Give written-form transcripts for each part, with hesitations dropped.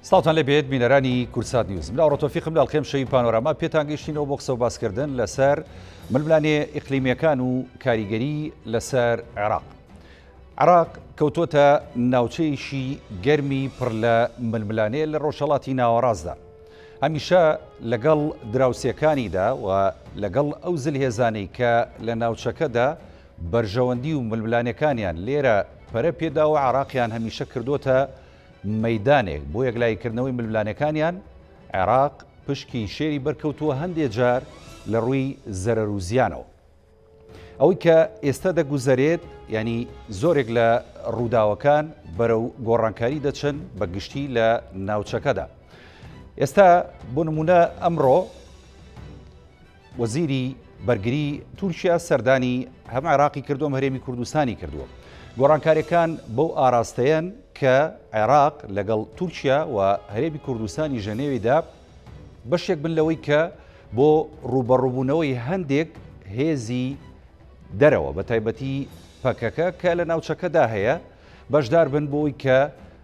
سڵاوتان لێ بێت بینەرانی کوردسات نیوز من ئاوڕۆ تۆفیقم لە ئەڵقەی شەوی پانۆراما پێتان گەیشتینەوە بۆ قسە و باسکردن لەسەر ململانێ ئیقلیمیەکان و کاریگەری لەسەر عێراق. عێراق کەوتۆتە ناوچەیەکی گەرمی پڕ لە ململانێ لە ڕۆژهەڵاتی ناوەڕاستدا. هەمیشە لەگەڵ دراوسێکانیدا و لەگەڵ ئەو زلهێزانەی کە لە ناوچەکەدا بەرژەوەندی و ململانێکانیان لێرە پەرە پێداوە عێراقیان هەمیشە کردۆتە مەیدانێک بۆ یەکلاییکردنەوەی ململانێکانیان، عێراق پشکی شێری بەرکەوتووە هەندێ جار لە ڕووی زەرەر و زیانەوە. ئەوەی کە ئێستا دەگوزەرێت ینی زۆرێک لە ڕووداوەکان بەرەو گۆڕانکاری دەچن بە گشتی لە ناوچەکەدا. ئێستا بۆ نمونە ئەمڕۆ وەزیری بەرگری تورکیا سەردانی هەم عێراقی کردووە هەم هەرێمی کوردستانی کردووە. گۆڕانکاریەکان بەو ئاراستەیەن کە عێراق لەگەڵ تورکیا و هەرێمی کوردستانی ژەنێویدا بەشێک بن لەوەی کە بۆ ڕووبەڕووبوونەوەی هەندێک هێزی دەرەوە بە تایبەتی پەکەکە کە لە ناوچەکەدا هەیە بەشدار بن بۆی کە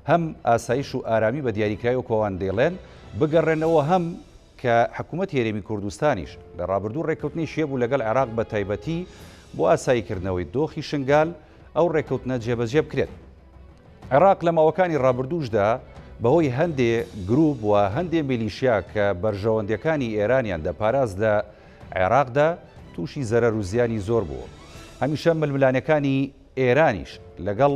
هەم ئاسایش و ئارامی بە دیاریکراوی کۆوان دەیڵێن بگەڕێنەوە هەم کە حکومەتی هەرێمی کوردستانیش لە ڕابردوو ڕێککەوتنێکی هەبوو لەگەڵ عێراق بە تایبەتی بۆ ئاساییکردنەوەی دۆخی شنگال ئەو ڕێککەوتنە جێبەجێ بکرێت. عێراق لە ماوەکانی ڕابردووشدا بەهۆی هەندێ گروپ و هەندێ میلیشیا کە بەرژەوەندیەکانی ئێرانیان دەپاراست لە عێراقدا تووشی زەرەر و زیانی زۆر بووە. هەمیشە ململانێکانی ئێرانیش لەگەڵ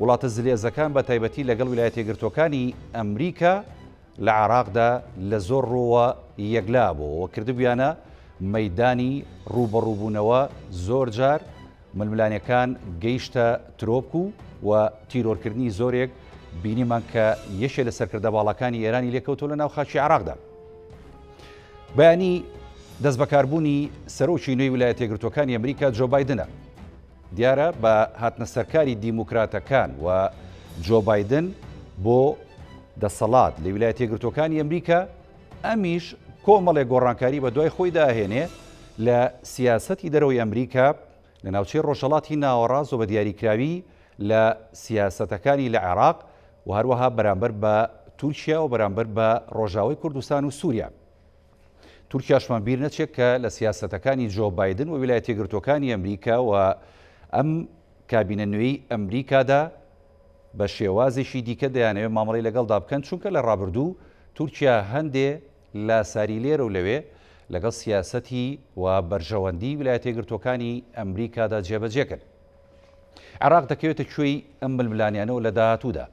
وڵاتە زلێزەکان بە تایبەتی لەگەڵ ویلایەتە یەکگرتووەکانی ئەمریکا لە عێراقدا لە زۆر ڕووەوە یەکلا بۆوە کردبوویانە مەیدانی ڕووبەڕووبوونەوە، زۆر جار ململانێکان گەیشتە ترۆپک و و تیرۆرکردنی زۆرێک بینیمان کە یەکێ لە سەرکردە باڵاکانی ئێرانی لێکەوتەوە لە ناو خاکی عێراقدا. بەیانی دەستبەکاربوونی سەرۆکی نوێی ویلایەتە یەکگرتووەکانی ئەمریکا جۆ بایدنە. دیارە بە هاتنە سەرکاری دیموکراتەکان و جۆ بایدن بۆ دەسەڵات لە ویلایەتە یەکگرتووەکانی ئەمریکا، ئەمیش کۆمەڵێک گۆڕانکاری بە دوای خۆیدا ئەهێنێ لە سیاسەتی دەرەوەی ئەمریکا لە ناوچەی ڕۆژهەڵاتی ناوەڕاست و بە دیاریکراوی لە سیاسەتەکانی لە عێراق و هەروەها بەرامبەر بە تورکیا و بەرامبەر بە ڕۆژاوای کوردستان و سووریا. تورکیاشمان بیر نەچێت کە لە سیاسەتەکانی جۆ بایدن و ویلایەتە یەکگرتووەکانی ئەمریکا و ئەم کابینە نوێی ئەمریکادا بە شێوازێکی دیکە دەیانەوێت مامەڵەی لەگەڵدا بکەن، چونکە لە ڕابردوو تورکیا هەندێ لاساری لێرە و لەوێ لەگەڵ سیاسەتی و بەرژەوەندی ویلایەتە یەکگرتووەکانی ئەمریکادا جێبەجێ کرد. عێراق دەکەوێتە کوێی ئەم ململانیانەوە لە داهاتوودا؟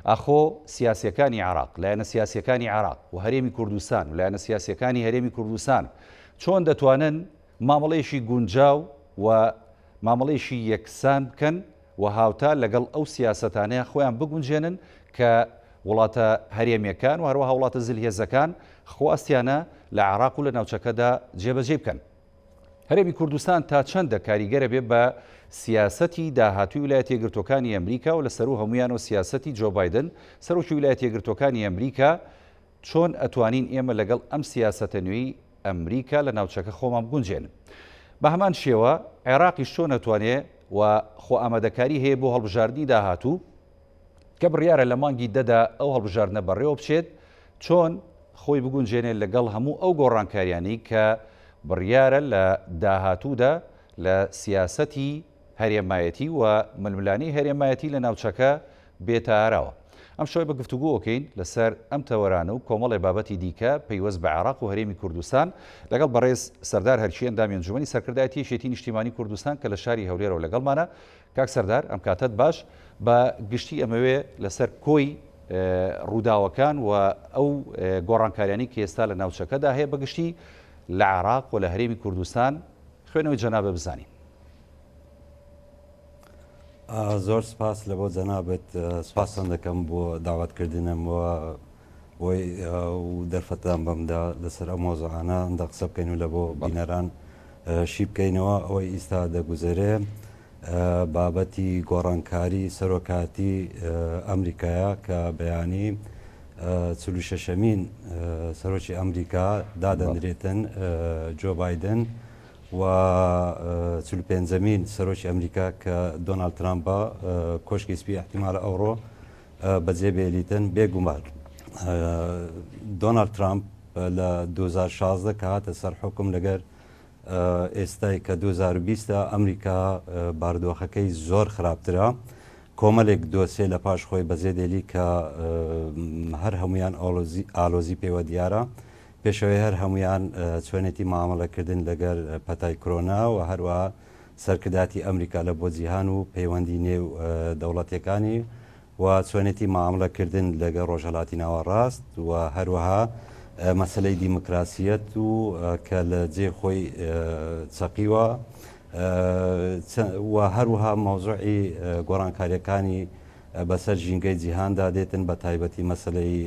ئاخۆ سیاسیەکانی عێراق، لایەنە سیاسیەکانی عێراق و هەرێمی کوردستان و لایەنە سیاسیەکانی هەرێمی کوردستان چۆن دەتوانن مامەڵەیەکی گونجاو و مامەڵەیەکی یەکسان بکەن و هاوتا لەگەڵ ئەو سیاسەتانەیان خۆیان بگونجێنن کە وڵاتە هەرێمیەکان و هەروەها وڵاتە زلهێزەکان خواستیانە لە عێراق و لە ناوچەکەدا جێبەجێی بکەن؟ هەرێمی کوردستان تا چەندە کاریگەرە بێ بە سیاسەتی داهاتووی ویلایەتە یەکگرتووەکانی ئەمریکا و لە سەروو هەموویانەوە سیاسەتی جۆ بایدن سەرۆکی ویلایەتە یەکگرتووەکانی ئەمریکا چۆن ئەتوانین ئێمە لەگەڵ ئەم سیاسەتە نوێی ئەمریکا لە ناوچەکە خۆمان بگونجێنن بە هەمان شێوە عێراقیش چۆن ئەتوانێ و خۆ ئامادەکاری هەیە بۆ هەڵبژاردنی داهاتوو کە بڕیارە لە مانگی دەدا ئەو هەڵبژاردنە بەڕێوە بچێت، چۆن خۆی بگونجێنێت لەگەڵ هەموو ئەو گۆڕانکاریانەی کە بڕیارە لە داهاتوودا لە سیاسەتی هەرێمایەتی و ململانێی هەرێمایەتی لە ناوچەکە بێتە ئاراوە. ئەمشەوە بە گفتوگۆ ئەکەین لەسەر ئەم تەوەرانە و کۆمەڵێ بابەتی دیکە پەیوەست بە عێراق و هەرێمی کوردستان لەگەڵ بەڕێز سەردار هەرکی ئەندامی ئەنجومەنی سەرکردایەتی یەکێتی نیشتیمانی کوردستان کە لە شاری هەولێرەوە لەگەڵمانە. کاک سەردار ئەم کاتەت باش، بە گشتی ئەمەوێ لەسەر کۆی ڕووداوەکان و ئەو گۆڕانکاریانەی کە ئێستا لە ناوچەکەدا هەیە بە گشتی لە عێراق و لە هەرێمی کوردستان خوێنەوەی جەنابت بزانین. زۆر سپاس لە بۆ جەنابت، سپاستان دەکەم بۆ داوەتکردنم و بۆی و دەرفەتان بەمدا لەسەر ئەو مەوزوعانە هەندە قسە بکەین و لە بۆ بینەران شی بکەینەوە ئەوەی ئیستا دەگوزەرێ بابەتی گۆڕانکاری سەرۆکاتی ئەمریکایە کە بەیانی چلوشەشەمین سەرۆکی ئەمریکا دادەنرێتن جۆ بایدن و چلوپێنجەمین سەرۆکی ئەمریکا کە دۆنالد ترامپە کۆشکی سپی احتیمالە ئەوڕۆ بەجێ بێلیتن بێگومان. دۆناڵد ترامپ لە 2016 کە هاتە سەر حوکم لەگەر ئێستای کە 2020 ئەمریکا بارودۆخەکەی زۆر خراپترە. کۆمەلێک دۆسێ لە پاش خۆی بەجێ دێلی کە هەر هەمویان ئالۆزی پێوە دیارە. پێشەوەی هەر هەمویان چۆنێتی مامەڵەکردن لەگەر پەتای کرۆنا و هەروەها سەرکردایەتی ئەمریکا لە بۆ جیهان و پەیوەندی نێو دەوڵەتەکانی و چۆنێتی مامەڵە کردن لەگەڵ ڕۆژهەڵاتی ناوەڕاست و هەروەها مەسەلەی دیموکراسیەت و کە لە جێ خۆی چەقیوە و هەروەها مەوزوعی گۆڕانکاریەکانی بەسەر ژینگەی جیهاندا دێتن بە تایبەتی مەسەلەی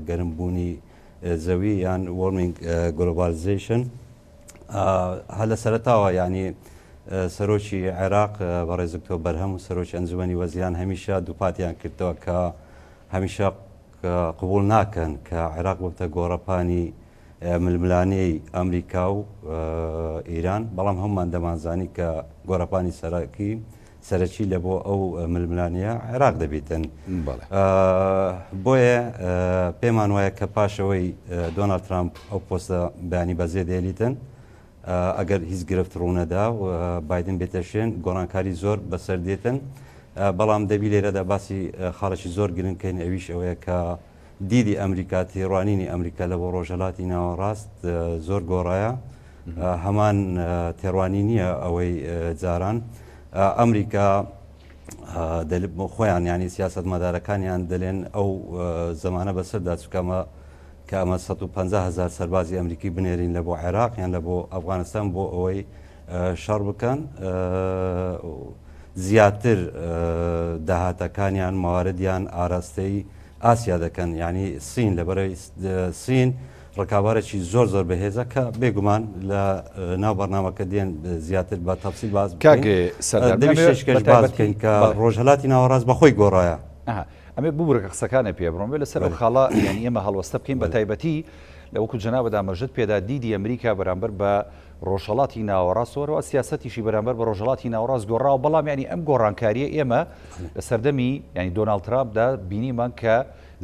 گەرمبوونی زەوی یان warming globalization. هەر لە سەرەتاوە یانی سەرۆکی عێراق بەڕێز دکتۆر بەرهەم و سەرۆکی ئەنجومەنی وەزیران هەمیشە دووپاتیان کردەوە کە هەمیشە قبول ناکەن کە عێراق ببتە گۆڕەپانی ململانێی ئەمریکا و ئیران، بەڵام هەمومان دەمانزانی کە گۆڕەپانی سەرەکی سەرەکی لە بۆ ئەو ململانێیە عێراق دەبیتن. بۆیە پێمان وایە کە پاشەوەی دۆناڵد ترامپ ئەو پۆستە بەیانی بەجێ دێلیتن، ئەگەر هیچ گرفت ڕوونەدا و بایدن بێتە شوێن، گۆڕانکاری زۆر بەسەر دێتن. بەڵام دەبی لێرەدا باسی خاڵێکی زۆر گرنگ کەین، ئەویش ئەوەیە کە دیدی ئەمریکا، تێڕوانینی ئەمریکا لە بۆ ڕۆژهەلاتی ناوەڕاست زۆر گۆڕایە. هەمان تێڕوانی نییە ئەوەی جاران. ئەمریکا خۆیان ینی سیاستمەدارەکانیان دەلێن ئەو زمانە بەسەردا چکەمە کە ئەمە 150 هزار سەربازی ئەمریکی بنێرین لە بۆ عێراق یان لە بۆ ئەفغانستان بۆ ئەوەی شەڕ بکەن زیاتر داهاتەکانیان مواردیان ئاراستەی ئاسیا دەکەن یعنی سین لەبەرەی سین ڕکابارێکی زۆر زۆر بەهێزە کە بێگومان لە ناو بەرنامەکە دێن زیاتر بە تەفسیل باس کاک سەردار باس بکەین کە ڕۆژهەلاتی ناوەڕاست بەخۆی گۆڕایە. ئەمێ ببورە کە قسەکانە پێ بڕۆم بێ لەسەر ئەو خاڵە یانی ئێمە هەڵوەستە بکەین بە تایبەتی لە وەکو جەنابت ئاماژەت پێدا دیدی ئەمریکا بەرامبەر بە ڕۆژهەڵاتی ناوەڕاست وەرەوە سیاسەتیشی بەرامبەر بە ڕۆژهەڵاتی ناوەڕاست گۆڕاوە بەڵام یانی ئەم گۆڕانکاریە ئێمە لە سەردەمی یانی دۆناڵد ترامپدا بینیمان کە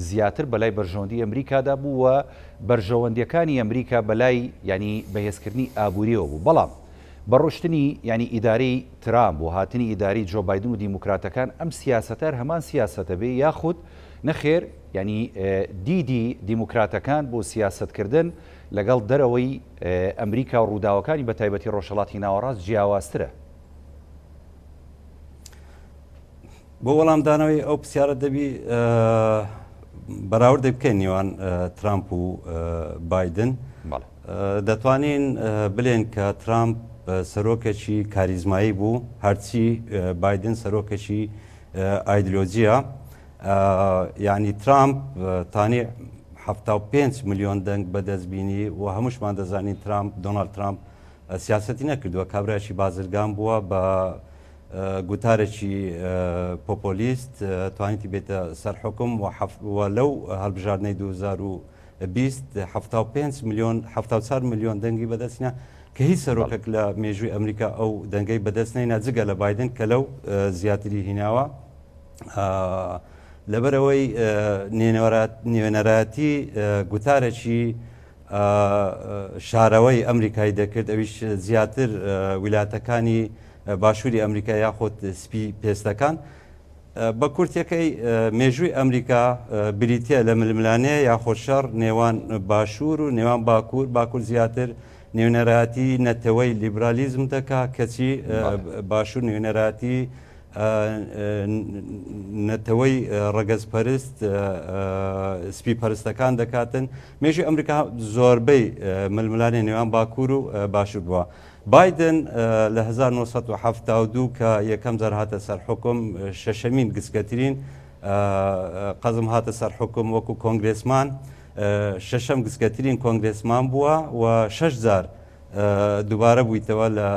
زیاتر بەلای بەرژەوەندی ئەمریکادا بوو و بەرژەوەندیەکانی ئەمریکا بەلای یانی بەهێزکردنی ئابووریەوە بوو بەڵام بە ڕۆشتنی یانی ئیدارەی ترامپ و هاتنی ئیدارەی جۆ بایدن و دیموکراتەکان ئەم سیاسەتە هەر هەمان سیاسەتە بێ یاخود نەخێر یانی دیدی دیموکراتەکان بۆ سیاسەتکردن لەگەڵ دەرەوەی ئەمریکا و ڕووداوەکانی بە تایبەتی ڕۆژهەڵاتی ناوەڕاست جیاوازترە؟ بۆ وەڵامدانەوەی ئەو پرسیارە دەبی بەراوردێک بکەین نێوان ترامپ و بایدن. دەتوانین بلێن کە ترامپ سەرۆکێکی کاریزمایی بوو، هەرچی بایدن سەرۆکێکی ئایدلۆجیە. یعنی ترامپ تانی 75 ملیۆن دەنگ بەدەست بینی و هەمووشمان دەزانین ترامپ دۆناڵد ترامپ سیاسەتی نەکردووە، کابرایکی بازرگان بووە بە گوتارێکی پۆپۆلیست توانیتی بێتە سەر حکوم و لەو هەڵبژاردنەی 2020 75 ملیۆن 74 ملیۆن دەنگی بەدەستنا کە هیچ سەرۆکێک لە مێژووی ئەمریکا ئەو دەنگەی بەدەست نەینا جگە لە بایدن کە لەو زیاتری هیناوە. لەبەرئەوەی نوێنەرایەتی گوتارێکی شارەوەی ئەمریکای دەکرد ئەویش زیاتر ویلاتەکانی باشووری ئەمریکا یاخود سپی پێستەکان بە کورتەکەی مێژووی ئەمریکا بریتە لە ململانێ یاخۆ شەڕ نێوان باشوور و نێوان باکوور باکوور زیاتر نوێنەرایەتی نەتەوەی لیبرالیزم دەکا کەچی باشوور نوێنەرایەتی نەتەوەی ڕەگەزپەرست سپی پەرستەکان دەکاتن مێژوی ئەمریکا زۆربەی ململانێ نێوان باکوور و باشوور بووە بایدن لە 1972 کە یەکەم جار هاتە سەر حکوم شەشەمین گچکەترین قەزم هاتە سەر حکوم وەکو کۆنگرێسمان شەشەم گچکەترین کۆنگرێسمان بووە و شەش جار دووبارە بوویتەوە لە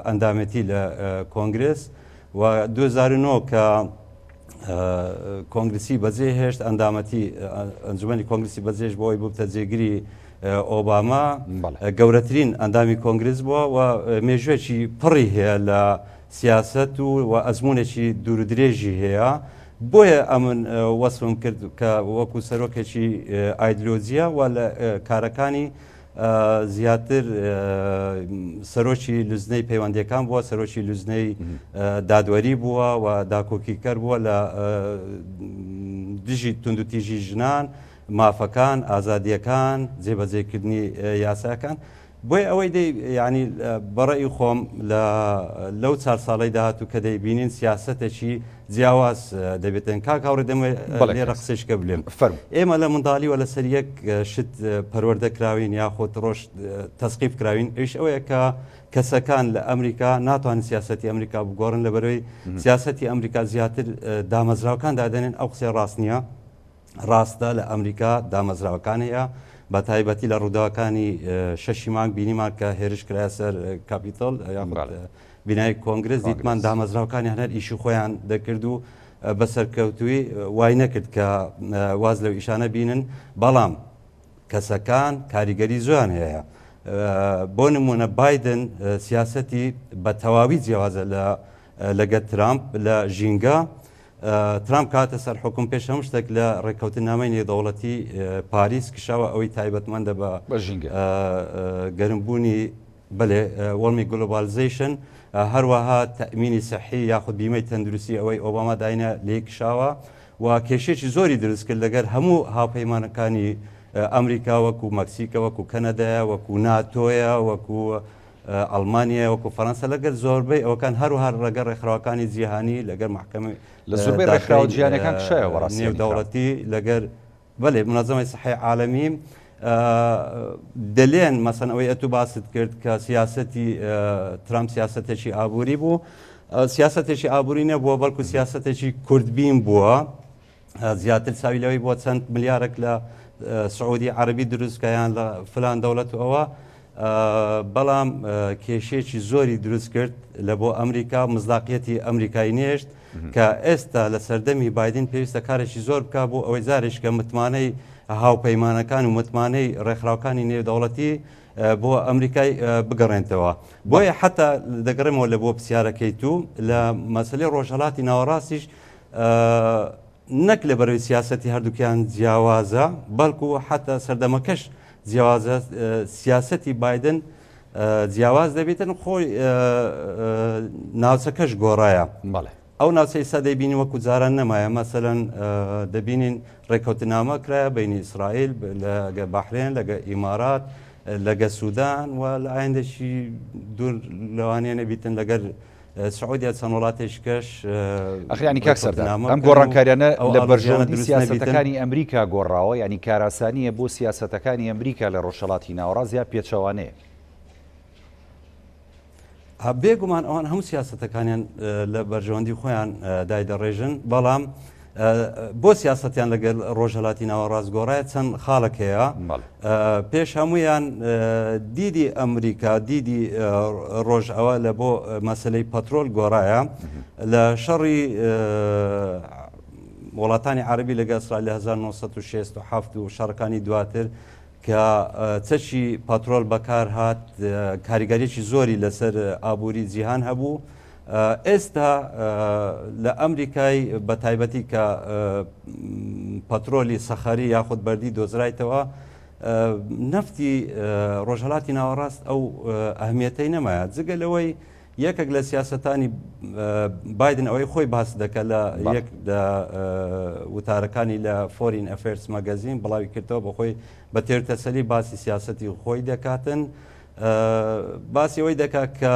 ئەندامێتی لە کۆنگرس و 2009 کە کۆنگرسی بەجێ هێشت ئەندامەتی ئەنجومی کۆنگرسی بەجێش بۆی ببتە جێگری ئۆباما گەورەترین ئەندامی کۆنگرس بووە و مێژوێکی پڕی هەیە لە سیاست و و ئەزمونێکی دوورودرێژی هەیە. بۆیە ئەمن وەسفم کرد کە وەکو سەرۆکێکی ئایدلۆجیە و لە کارەکانی زیاتر سەرۆکی لوزنەی پەیوەندیەکان بووە، سەرۆکی لوزنەی دادوەری بووە و داکۆکیکەر بووە لە دژی توندوتیژی ژنان، مافەکان، ئازادیەکان، جێبەجێکردنی یاساکان. بۆیە ئەوەی دەی یانی بەڕەئی خۆم لە لەو چار ساڵەی داهاتوو کە دەیبینین سیاسەتێکی جیاواز دەبێتن. کاک هاوڕێ دەمەوێت بەڵێ لێرە کاک قسەیشکە بلێم. فەرموو. ئێمە لە منداڵیوە لەسەر یەک شت پەروەردە کراوین یاخود ڕۆژ تەسقیف کراوین، ئەویش ئەوەیە کە کەسەکان لە ئەمریکا ناتوانن سیاسەتی ئەمریکا بگۆڕن، لەبەرەوەی سیاسەتی ئەمریکا زیاتر دامەزراوەکان دادەنێن. ئەو قسەیە ڕاست نییە. ڕاستە لە ئەمریکا دامەزراوەکان هەیە، بە تایبەتی لە ڕووداوەکانی شەشی مانگ بینیمان کە هێرش کرایە سەر کاپیتۆل یاخود بینای کۆنگرس، دیتمان دامەزراوەکانیان هەر ئیشی خۆیان دەکرد و بە سەرکەوتووی وای نەکرد کە واز لەو ئیشانە بینن، بەڵام کەسەکان کاریگەری زۆیان هەیە. بۆ نمونە بایدن سیاسەتی بە تەواوی جیاوازە لە لەگە ترامپ لە ژینگە. ترامپ کاتە سەر حکوم پێش هەموو شتێک لە ڕێککەوتنامەی نێودەوڵەتی پاریس کشاوە، ئەوەی تایبەتمەندە بە گەرمبوونی بەلێ وەرمی globalization، هەروەها تەئمینی سەحی یاخود بیمەی تەندروستی ئەوەی ئۆباما داینە لێی کشاوە و کێشێکی زۆری دروست کرد لەگەر هەموو هاوپەیمانەکانی ئەمریکا وەکو مەکسیکە، وەکو کەنەدایە، وەکو ناتۆیە، وەکو ئەڵمانیایە، وەکو فەرەنسا، لەگەر زۆربەی ئەوەکان، هەروەها لەگەر ڕێکخراوەکانی جیهانی، لەگەر مەحکەمەی لە زۆربەی ڕێکخراوە جیهانیەکان کشایەوە بەڕاستی نێودەوڵەتی، لەگەر بەلێ منەزەمەی سەحی عالەمی دەلێن. مەسەن ئەوەی ئەتوو باست کرد کە سیاسەتی ترامپ سیاسەتێکی ئابووری بوو، سیاسەتێکی ئابووری نەبووە، بەڵکو سیاسەتێکی کوردبین بووە. زیاتر چاوی لەوەی بۆ چەند ملیارێک لە سعودی عەربی دروستکە یان لە فلان دەوڵەت و ئەوە، بەڵام کێشەیەکی زۆری دروست کرد لە بۆ ئەمریکا، مزداقیەتی ئەمریکای نێشت کە ئێستا لە سەردەمی بایدن پێویستە کارێکی زۆر بکە بۆ ئەوەی جارێککە متمانەی هاوپەیمانەکان و متمانەی ڕێکخراوەکانی نێودەوڵەتی بۆ ئەمریکای بگەڕێنتەوە. بۆیە حتا دەگەڕێمەوە لە بۆ پرسیارەکەی تو لە مەسلەی ڕۆژهەڵاتی ناوەڕاستیش، نەک لەبەرەوەی سیاسەتی هەردووکیان جیاوازە، بەڵکو حتا سەردەمەکەش جیاوازە، سیاسەتی بایدن جیاواز دەبیتن، خۆی ناوچەکەش گۆڕایە. ئەو ناوچە ئیستا دەیبینین وەکو جاران نەمایە. مەسەلەن دەبینین ڕێککەوتنامە کرایە بینی ئیسرائیل لەگە بەحرێن، لەگە ئیمارات، لەگە سودان و لە ئایندەشی دوور لەوانەیە نەبیتن لەگەر سعودیا چەند وڵاتێکی کەش. ئەخ یانی کاک سەردار ئەم گۆڕانکاریانە لە بەرژەوەندی سیاسەتەکانی ئەمریکا گۆڕاوە، یانی کاراسانییە بۆ سیاسەتەکانی ئەمریکا لە ڕۆژهەڵاتی ناوەڕاست یا پێچەوانەیە؟ بێگومان ئەوان هەموو سیاسەتەکانیان لە بەرژەوەندی خۆیان دایدەڕێژن، بەڵام بۆ سیاسەتیان لەگەل ڕۆژهەلاتی ناوەڕاست گۆڕایە چەند خاڵک هەیە. پێش هەمویان دیدی ئەمریکا، دیدی ڕۆژئاوا لە بۆ مەسلەی پەترۆل گۆڕایە. لە شەڕی وڵاتانی عەربی لەگە ئیسرائیل لە 1967 و شەڕەکانی دواتر کە چەکی پەترۆل بەکار هات کاریگەریی زۆری لەسەر ئابووری جیهان هەبوو. ئێستا لە ئەمریکای بە تایبەتی کە پەترۆلی سەخەری یاخود بەردی دۆزرایتەوە، نەفتی ڕۆژهەلاتی ناوەڕاست ئەو ئەهمیەتەی نەمایە. جگە لەوەی یەکێک لە سیاسەتانی بایدن ئەوەی خۆی باس دەکە لە یەک لە وتارەکانی لە Foreign Affairs Magazine بڵاوی کردەوە، بە خۆی بە تێرتەسەلی باسی سیاسەتی خۆی دەکاتن. باسی ئەوەی دەکات کە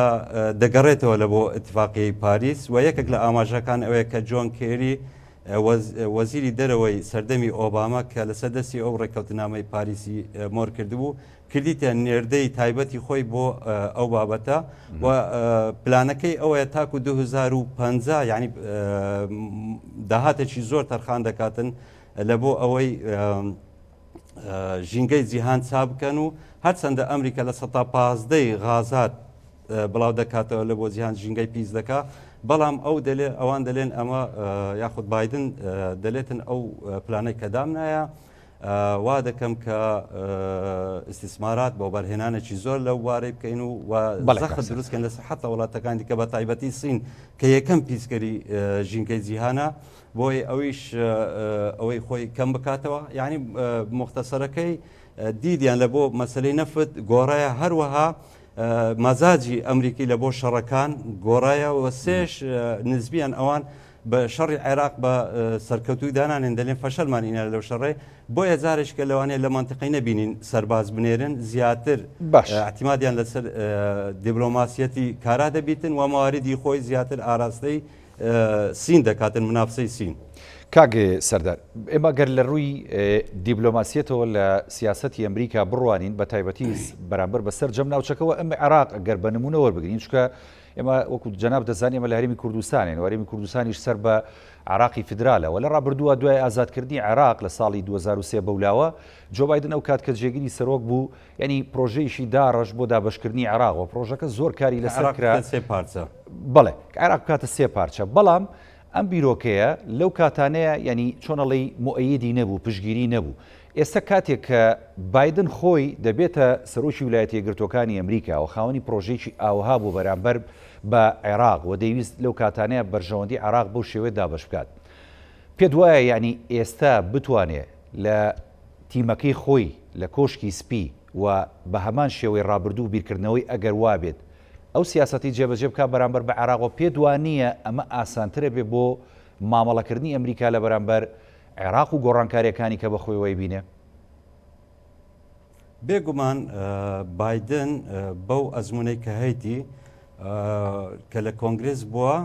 دەگەڕێتەوە لە بۆ ئیتفاقیەی پاریس و یەکێک لە ئاماژەکان ئەوەیە کە جۆن کێری وەزیری دەرەوەی سەردەمی ئۆباما کە لەسەر دەستی ئەو ڕێککەوتنامەی پاریسی مۆر کردبوو کردیتە نێردەی تایبەتی خۆی بۆ ئەو بابەتە و پلانەکەی ئەوەیە تاکو 2050 یعنی داهاتێکی زۆر تەرخان دەکاتن لە بۆ ئەوەی ژینگەی جیهان چا بکەن و هەرچەندە ئەمریکا لە 15% غازات بڵاو دەکاتەوە لە بۆ جیهان ژینگەی پیس دەکا، بەڵام ئەو دەلێ ئەوان دەلێن ئەمە یاخود بایدن دەلێتن ئەو پلانەی کە دامنایە وا دەکەم کە ئیستیسمارات بۆ بەرهێنانێکی زۆر لەو بوارەی بکەین و زەخت دروستکەن لەسەر حتا وڵاتەکانی دیکە بە تایبەتی سین کە یەکەم پیسکەری ژینگەی جیهانە بۆی ئەویش ئەوەی خۆی کەم بکاتەوە یعنی مختصەرەکەی دیدیان لە بۆ مەسلەی نەفت گۆڕایە هەروەها مەزاجی ئەمریکی لە بۆ شەڕەکان گۆڕایە و سێش نزبیان ئەوان بە شەڕی عێراق بە سەرکەوتووی دانانێن دەلێن فەشەلمان ئینا لەو شەڕەی بۆیە جارێک کە لەوانەیە لە مەنتیقەی نەبینین سەرباز بنێرن زیاتر باش اعتمادیان لەسەر دیبلۆماسیەتی کارا دەبیتن و مواردی خۆی زیاتر ئاراستەی سین دەکاتن منافسەی سین. کاک سەردار ئێمە گەر لە ڕووی دیبلۆماسیەتەوە لە سیاسەتی ئەمریکا بڕوانین بە تایبەتی بەرامبەر بە سەرجەم ناوچەکەوە ئەم عێراق گەر بە نمونە وەربگرین چونکە ئێمە وەکو جەناب دەزانین ئێمە لە هەرێمی کوردستانین و هەرێمی کوردستانیش سەر بە عێراقی فیدرالە و لە ڕابردووە دوای ئازادکردنی عێراق لە ساڵی 2023 بەولاوە جۆ بایدن ئەو کات کە جێگری سەرۆک بوو یعنی پرۆژەیەکی داڕشت بۆ دابەشکردنی عێراق و پرۆژەکە زۆر کاری لەسەر کرا سێ پارچە بەڵێ عێراق بکاتە سێ پارچە بەڵام ئەم بیرۆکەیە لەو کاتانەیە یانی چۆن ئەڵێی موئەیدی نەبوو، پشتگیری نەبوو. ئێستا کاتێک کە بایدن خۆی دەبێتە سەرۆکی ولایەتە یەکگرتووەکانی ئەمریکا و خاوەنی پرۆژەیەکی ئاوەها بوو بەرامبەر بە عێراق و دەیویست لەو کاتانەیە بەرژەوەندی عێراق بەو شێوەیە دابەش بکات. پێت وایە یانی ئێستا بتوانێ لە تیمەکەی خۆی لە کۆشکی سپی و بە هەمان شێوەی ڕابردوو بیرکردنەوەی ئەگەر وابێت ئەو سیاسەتەی جێبەجێ بکات بەرامبەر بە عێراق و پێت وانییە ئەمە ئاسانترە بێ بۆ مامەڵەکردنی ئەمریکا لە بەرامبەر عێراق و گۆڕانکارییەکانی کە بەخۆیەوە ئەیبینێ؟ بێگومان بایدن بەو ئەزمونەی کە هەیتی کە لە کۆنگرس بووە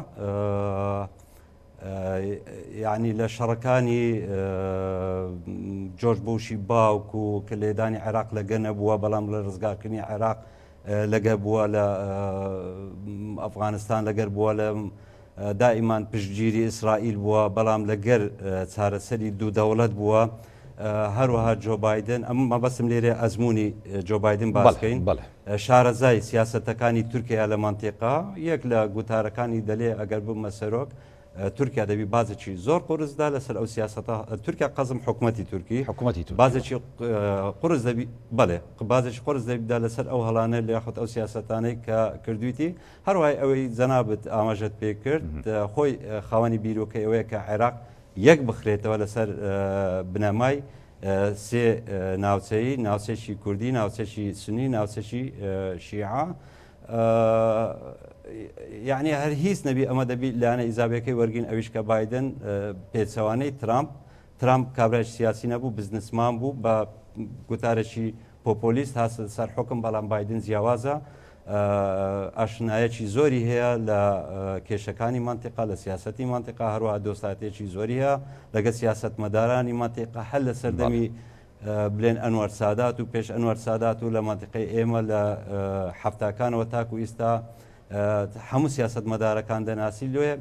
یعنی لە شەڕەکانی جۆرج بوشی باوک و کە لێدانی عێراق لەگە نەبووە بەڵام لە ڕزگارکردنی عێراق لەگەر بووە لە ئەفغانستان لەگەر بووە لە دائیمان پشتگیری ئیسرائیل بووە بەڵام لەگەر چارەسەری دوو دەوڵەت بووە هەروەها جۆ بایدن ئەم مەبەستم لێرە ئەزمموی جۆ بایدن باسکەین شارەزای سیاستەکانی تورکیا لە مەنتیقا یەک لە گوتارەکانی دەلێ ئەگەر ببمە سەرۆک تورکیا دەبی بازێکی زۆر قورس دا لەسەر ئەو سیاسەتە تورکیا قەزم حکوومەتی تورکی حکوومەتی تورکی بازێکی قورس دەبی بەڵێ بازێکی قورس دەبیدا لەسەر ئەو هەڵانە لە یاخود ئەو سیاسەتانەی کە کردویتی هەروای ئەوەی جەنابت ئاماژەت پێ کرد خۆی خاوەنی بیرۆکەی ئەوەیە کە عێراق یەک بخرێتەوە لەسەر بنەمای سێ ناوچەیی ناوچەکی کوردی ناوچەکی سنی ناوچەکی شیعە یعنی هەر هیچ نەبی ئەمە دەبی لایەنە ئیجابیەکەی وەرگین ئەویش کە بایدن پێچەوانەی ترامپ ترامپ کابرای سیاسی نەبوو بزنسمان بوو بە گوتارێکی پۆپۆلیست هاتە سەر حکم بەڵام بایدن جیاوازە ئاشنایەکی زۆری هەیە لە کێشەکانی مەنتیقە لە سیاسەتی مەنتیقە هەروەها دۆستاتێکی زۆری هەیە لەگە سیاسەتمەدارانی مەنتیقە هەر لە سەردەمی بلێن ئەنوەر سادات و پێش ئەنوەر سادات و لە مەنتیقەی ئێمە لە حەفتاکانەوە تاکو ئیستا هەموو سیاسەتمەدارەکان دەناسی لۆیە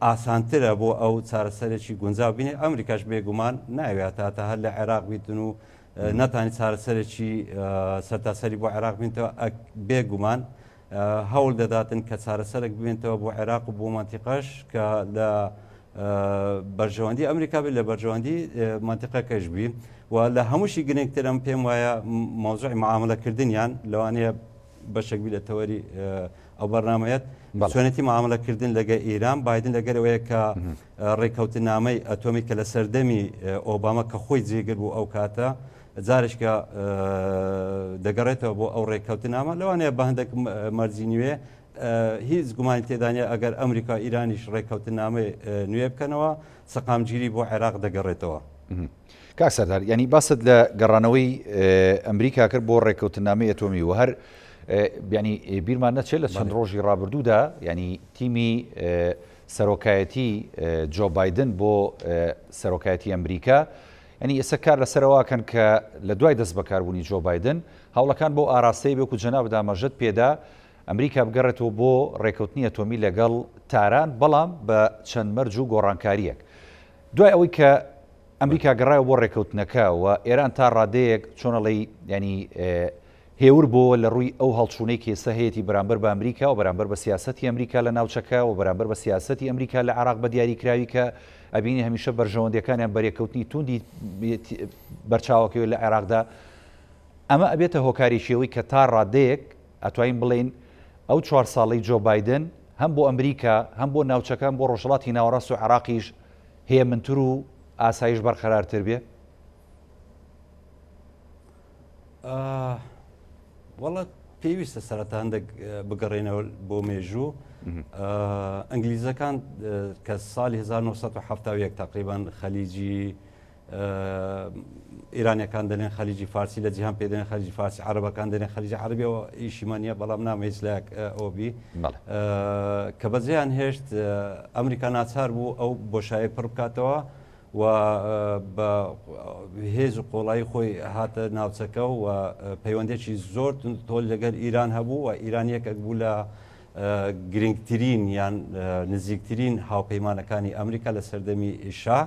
ئاسانترە بۆ ئەو چارەسەرێکی گونجاو بینێ ئەمریکاش بێگومان ناوێت تا هەر لە عێراق بیتن و نەتانی چارەسەرێکی سەرتاسەری بۆ عێراق بینتەوە بێگومان هەوڵ دەداتن کە چارەسەرێک ببێنتەوە بۆ عێراق و بۆ مەنتیقەش کە لە بەرژەوەندی ئەمریکا بێت لە بەرژەوەندی مەنتیقەکەش بی و لە هەمووشی گرنگترم پێم وایە مەوزوعی معاملەکردنیان لەوانەیە بەشێک بی لە تەوەری ئەو بەرنمەیەت چۆنێتی معاملەکردن لەگە ئیران بایدن لەگەرەوەیە کە ڕێککەوتنامەی ئەتۆمی کە لە سەردەمی ئۆباما کە خۆی جێگر بوو ئەو کاتە جارێکە دەگەڕێتەوە بۆ ئەو ڕێککەوتنامە لەوانەیە بە هەندێک مەرجی نوێ هیچ گومانی تێدانە ئەگەر ئەمریکا ئیرانیش ڕێککەوتنامەی نوێ بکەنەوە سەقامگیری بۆ عێراق دەگەڕێتەوە. کاک سەردار یانی باست لە گەڕانەوەی ئەمریکا کرد بۆ ڕێککەوتنامەی ئەتۆمی و هەر ینی بیرمان نەچێت لە چەند ڕۆژی ڕابردوودا ینی تیمی سەرۆکایەتی جۆ بایدن بۆ سەرۆکایەتی ئەمریکا یانی ئێستا کار لەسەر ئەوە ئەکەن کە لە دوای دەست بەکاربوونی جۆ بایدن هەوڵەکان بەو ئاراستەیە بێ وەکو جەنابت ئاماژەت پێدا ئەمریکا بگەڕێتەوە بۆ ڕێکەوتنی ئەتۆمی لەگەڵ تاران بەڵام بە چەند مەرج و گۆڕانکارییەک دوای ئەوەی کە ئەمریکا گەڕایەوە بۆ ڕێکەوتنەکە و ئێران تا ڕادەیەک چۆن ئەڵێی یانی. هێور بۆوە لە ڕووی ئەو هەڵچوونەی کە ئێستا هەیەتی بەرامبەر بە ئەمریکا و بەرامبەر بە سیاسەتی ئەمریکا لە ناوچەکە و بەرامبەر بە سیاسەتی ئەمریکا لە عێراق بە دیاریکراوی کە ئەبینی هەمیشە بەرژەوەندیەکانیان بەرێکەوتنی توندی بەرچاوەکەوێت لە عێراقدا ئەمە ئەبێتە هۆکارێکی ئەوەی کە تا ڕادەیەک ئەتوانین بڵێین ئەو چوار ساڵەی جۆ بایدن هەم بۆ ئەمریکا هەم بۆ ناوچەکە هەم بۆ ڕۆژهەڵاتی ناوەڕاست و عێراقیش هێمنتر و ئاسایش بەرقەرارتر بێ؟ وەڵا پێویستە سەرەتا هەندێک بگەڕێنەوە بۆ مێژوو ئەنگلیزەکان کە ساڵی 1970 تقریبان خەلیجی ئیرانیەکان دەلێن خەلیجی فارسی لە جیهان پێ دەلێن خەلیجی فارسی عەرەبەکان دەلێن خەلیجی عەرەبیەوە ئیشیمان نییە بەڵام نامە هیچ لایەک ئەوە بی کە بەجێیان هێشت ئەمریکا ناچار بوو ئەو بۆشایی پڕ بکاتەوە و بە هێز و قۆڵایی خۆی هاتە ناوچەکە و پەیوەندێکی زۆر تۆل لەگەل ئیران هەبوو و ئیران یەکێک بوو لە گرنگترین یان نزیکترین هاوپەیمانەکانی ئەمریکا لە سەردەمی شا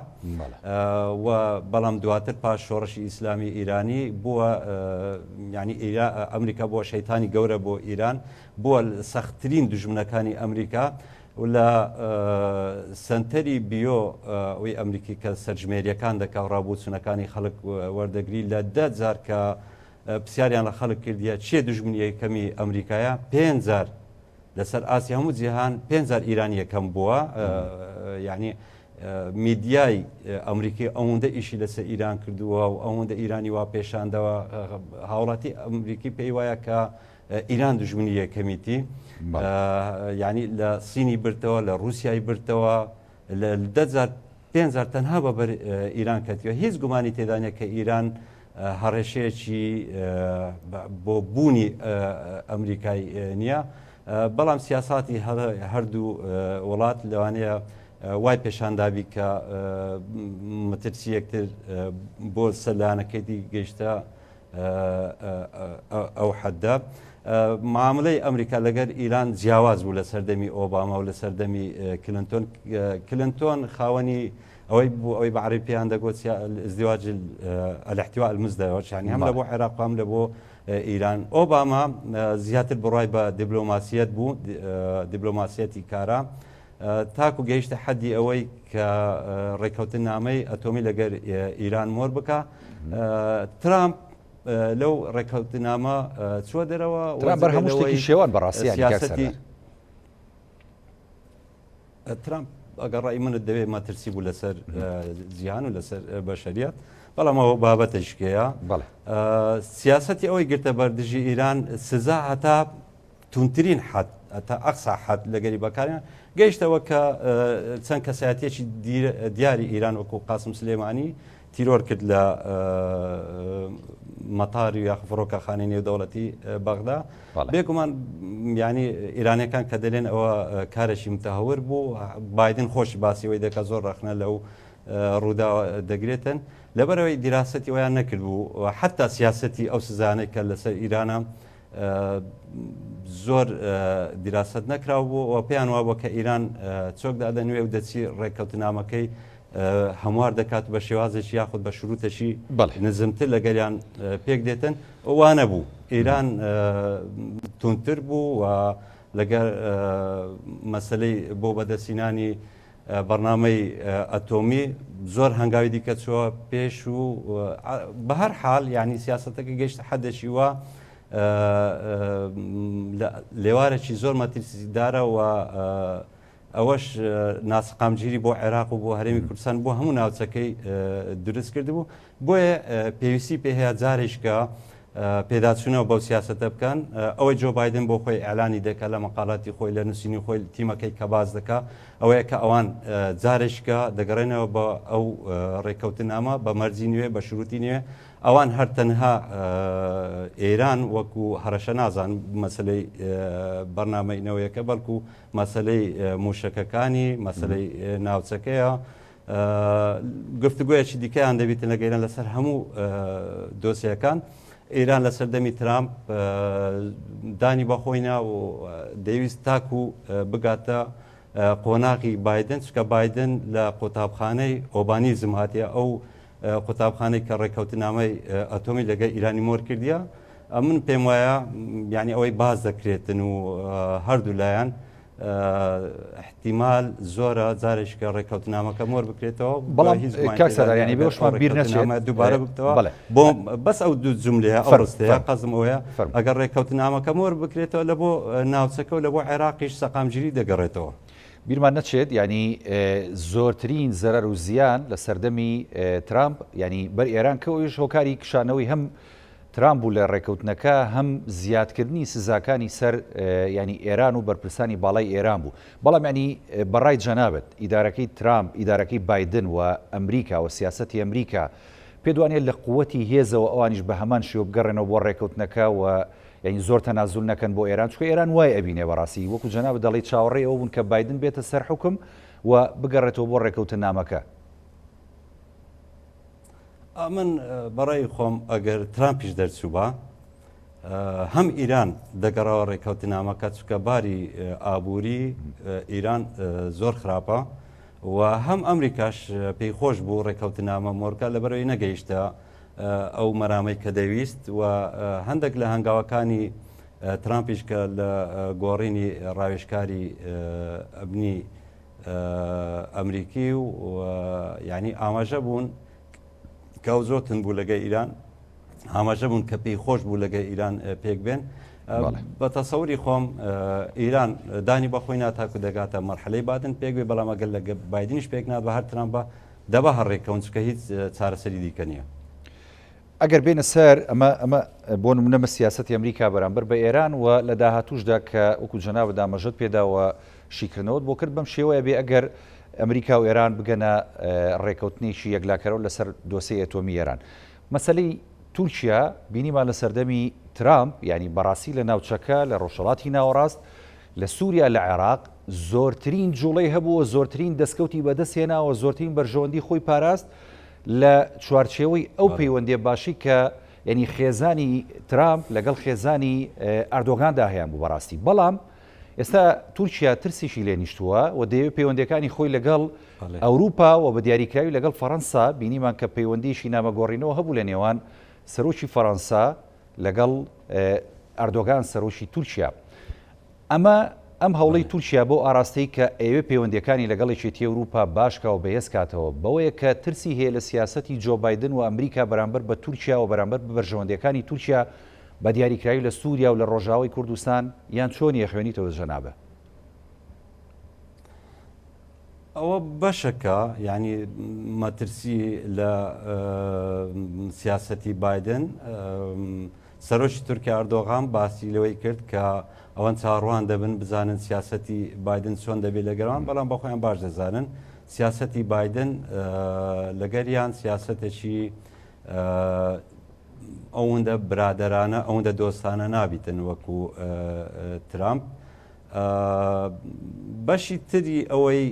و بەڵام دواتر پاش شۆڕشی ئیسلامی ئیرانی بووە ینی ئەمریکا بووە شەیتانی گەورە بۆ ئیران بووە سەختترین دوژمنەکانی ئەمریکا و لە سەنتەری بیۆ ئەوی ئەمریکی کە سەرژمێریەکان دەکا و ڕابووچونەکانی خەڵک وەردەگری لە دە جار کە پرسیاریان لە خەڵک کردیە چێ دوژمنی یەکەمی ئەمریکایە پێنج جار لەسەر ئاستی هەموو جیهان پێنج جار ئیران یەکەم بووە یعنی میدیای ئەمریکی ئەوەندە ئیشی لەسەر ئیران کردووە و ئەوەندە ئیرانی وا پێشاندەوە هاوڵاتی ئەمریکی پێی وایە کە ئیران دوژمنی یەکەمیتی یعنی لە سینی برتەوە لە رووسیای برتەوە لە دەجار پێنج جار تەنها بە بەر ئیران کەتیوە هیچ گومانی تێدا نیە کە ئیران هەڕێشەیەکی بۆ بوونی ئەمریکای نییە بەڵام سیاساتی هەردوو وڵات لەوانەیە وای پێشاندابی کە مەترسی یەکتر بۆ سەلانەکەی گەیشتە ئەو حەدە. معاملەی ئەمریکا لەگەر ئیران جیاواز بوو لە سەردەمی ئۆباما و لە سەردەمی کلنتۆن کلنتۆن خاوەنی ئەوەی بوو ئەوەی بە عەرەبی پێیان دەگوت ازدواج الاحتواء المزدوج یعنی هەم لە بۆ عێراق هەم لە بۆ ئیران ئۆباما زیاتر بڕای بە دیبلۆماسیەت بوو دیبلۆماسیەتی کارا تاکو گەیشتە حەدی ئەوەی کە ڕێککەوتننامەی ئەتۆمی لەگەر ئیران مۆر بکا. ترامپ لەو ڕێککەوتنامە چووە دەرەوە ترامپ بەر هەموو شتێکی شێوان بەڕاستی سیاسەتی ترامپ ئەگەر ڕای منت دەوێت مەترسی بوو لەسەر جیهان و لەسەر بەشەریات بەڵام ئەوە بابەتەشکەیە سیاسەتی ئەوەی گرتە بەردژی ئیران سزا هەتا توندترین حەد تا اقصی حد لەگەری بەکاریان گەیشتەوە کە چەند کەسایەتیەکی دیاری ئیران وەکو قاسم سلێمانی تیرۆر کرد لە مەتاری یاخ فڕۆکەخانەی نێودەوڵەتی بەغدا بێگومان ینی ئیرانەکان کە دەلێن ئەوە کارێکی متهور بوو بادن خۆشی باسیەوەی دەکە زۆر ڕەخنە لەو ڕووداوە دەگرێتن لەبەرەوەی دیراسەتی ئەویان نەکردبوو حتا سیاسەتی ئەو سزانەی کە لەسەر ئیرانە زۆر دیراسەت نەکراو بوو و پێیان وابووە کە ئیران چۆک دادەنوێ و دەچی ڕێککەوتنامەکەی هەموار دەکات بە شێوازێکی یاخود بە شروتێکی نزمتر لەگەریان پێک دێتن وانە بوو ئیران تونتر بوو و لەگەر مەسلەی بۆ بەدەستینانی بەرنامەی ئەتۆمی زۆر هەنگاوی دیکە چووە پێش و بە هەر حاڵ یعنی سیاستەکە گەشتە حەدێکی وا لێوارێکی زۆر مەترسیدارە و ئەوەش ناسەقامگیری بۆ عێراق و بۆ هەرێمی کوردستان بۆ هەموو ناوچەکەی دروست کردبوو بۆیە پێویستی پێ هەیە جارێکە پێداچوونەوە بەو سیاسەتە بکەن. ئەوەی جۆ بایدن بۆ خۆی ئیعلانی دەکا لە مەقالاتی خۆی، لە نووسینی خۆی تیمەکەی کە باس دەکا ئەوەیە کە ئەوان جارێکە دەگەڕێنەوە بە ئەو ڕێککەوتننامە بە مەرجی نوێ، بە شروتی نوێ. ئەوان هەر تەنها ئێران وەکو هەڕەشە نازان مەسەلەی بەرنامەی نەوەیەکە، بەڵکو مەسەلەی مووشەکەکانی، مەسەلەی ناوچەکەیە. گفتوگۆیەکی دیکەیان دەبیتن لەگە ئێران لەسەر هەموو دۆسیەکان. ئێران لە سەردەمی ترامپ دانی بەخۆی نا و دەیویست تاکو بگاتە قۆناغی بایدن، چونکە بایدن لە قوتابخانەی ئۆبانیزم هاتیە، ئەو قوتابخانەی کە ڕێککەوتنامەی ئەتۆمی لەگەل ئیرانی مۆر کردیە. ئەمن پێم وایە یعنی ئەوەی باس دەکرێتن و هەردوو لایەن احتیمال زۆرە جارێککە ڕێککەوتنامەکە مۆر بکرێتەوە بەڵام هیچ کاک سەردار یعنی بەوەشمان بیر نەچێت دووبارە ببتەوە بۆ بەس ئەو دوو جملەیە ئەو ڕستەیە قەزم ئەوەیە ئەگەر ڕێککەوتنامەکە مۆر بکرێتەوە لە بۆ ناوچەکە و لە بۆ عێراقیش سەقامگیری دەگەڕێتەوە. بیرمان نەچێت یانی زۆرترین زەرەر و زیان لە سەردەمی ترامپ یانی بەر ئێران کە ئەویش هۆکاری کشانەوەی هەم ترامپ بوو لە ڕێکەوتنەکە هەم زیادکردنی سزاکانی سەر ینی ئێران و بەرپرسانی باڵای ئێران بوو بەڵام ینی بەڕای جەنابەت ئیدارەکەی ترامپ ئیدارەکەی بایدن و ئەمریکا و سیاسەتی ئەمریکا پێدوانێت لە قوتی هێزەوە ئەوانیش بە هەمان شێوە بگەڕێنەوە بۆ ڕێکەوتنەکە و یانی زۆر تەنازول نەکەن بۆ ئێران چونکە ئێران وای ئەبینێ بەڕاستی وەکو جەنابت دەڵێی چاوەڕێی ئەوە بوون کە بایدن بێتە سەر حوکم و بگەڕێتەوە بۆ ڕێکەوتنامەکە. ئەمن بەڕای خۆم ئەگەر ترامپیش دەرچووبا هەم ئیران دەگەڕاوە ڕێککەوتنامەکە چکە باری ئابووری ئیران زۆر خراپە و هەم ئەمریکاش پێی خۆش بوو ڕێککەوتنامە مۆرکە لەبەرەوەی نەگەیشتە ئەو مەرامەی کە دەویست و هەندێک لە هەنگاوەکانی ترامپیش کە لە گۆڕینی ڕاوێژکاری ئەمنی ئەمریکی و یعنی ئاماژە بوون کە ئەو زۆر تون بوو لەگە ئیران ئاماژە بوون کە پێی خۆش بوو لەگە ئیران پێک بێن بە تەسەوری خۆم ئیران دانی بەخۆی ناتاکو دەگاتە مەرحلەی بادن پێک بێ بەڵام ئەگەر لەگە بادنیش پێک نا بە هەر ترامپ بە دەبا هەر ڕێککەون چونکە هیچ چارەسەری دیکە نییە. ئەگەر بێینە سەر ئەمە ئەمە بۆ نمونە مە سیاسەتی ئەمریکا بەرامبەر بە ئێران و لە داهاتووشدا کە وەکو جەنابت ئاماژەت پێدا و شیکردنەوەت بۆ کرد بەم شێوەیە بێ ئەگەر ئەمریکا و ئێران بگەنە ڕێکەوتنێکی یەکلاکەرەوە لەسەر دۆسێی ئەتۆمی ئێران. مەسەلەی تورکیا بینیمان لە سەردەمی ترامپ یانی بەڕاستی لە ناوچەکە لە ڕۆژهەڵاتی ناوەڕاست لە سووریا لە عێراق زۆرترین جوڵەی هەبوو و زۆرترین دەستکەوتی بەدەست هێناوە زۆرترین بەرژەوەندی خۆی پاراست لە چوارچێوەی ئەو پەیوەندیە باشی کە یعنی خێزانی ترامپ لەگەڵ خێزانی ئەردۆگاندا هەیان بوو بەڕاستی بەڵام ئێستا تورکیا ترسیشی لێ نیشتووە و دەیەوێت پەیوەندیەکانی خۆی لەگەڵ ئەوروپا و بە دیاریکراوی لەگەڵ فەڕەنسا بینیمان کە پەیوەندیشی نامەگۆڕینەوە هەبوو لە نێوان سەرۆکی فەڕەنسا لەگەڵ ئەردۆگان سەرۆکی تورکیا. ئەمە ئەم هەوڵەی تورکیا بەو ئاراستەی کە ئەیەوێ پەیوەندیەکانی لەگەڵ یەکێتی ئەوروپا باش کا و بەهێز کاتەوە بەوەیە کە ترسی هەیە لە سیاسەتی جۆ بایدن و ئەمریکا بەرامبەر بە تورکیا و بەرامبەر بە بەرژەوەندیەکانی تورکیا بە دیاریکراوی لە سوریا و لە ڕۆژاوای کوردستان یان چۆنی ئەخوێنیتەوە جەنابە؟ ئەوە بەشەکە یعنی مەترسی لە سیاسەتی بایدن سەرۆکی تورکیا ئەردۆغان باسی لەوەی کرد کە ئەوەن چاڕوان دەبن بزانن سیاسەتی بایدن چۆن دەبێت لەگەران بەڵام بە خۆیان باش دەزانن سیاسەتی بایدن لەگەریان سیاسەتێکی ئەوەندە برادەرانە ئەوەندە دۆستانە نابیتن وەکو ترامپ بەشی تری ئەوەی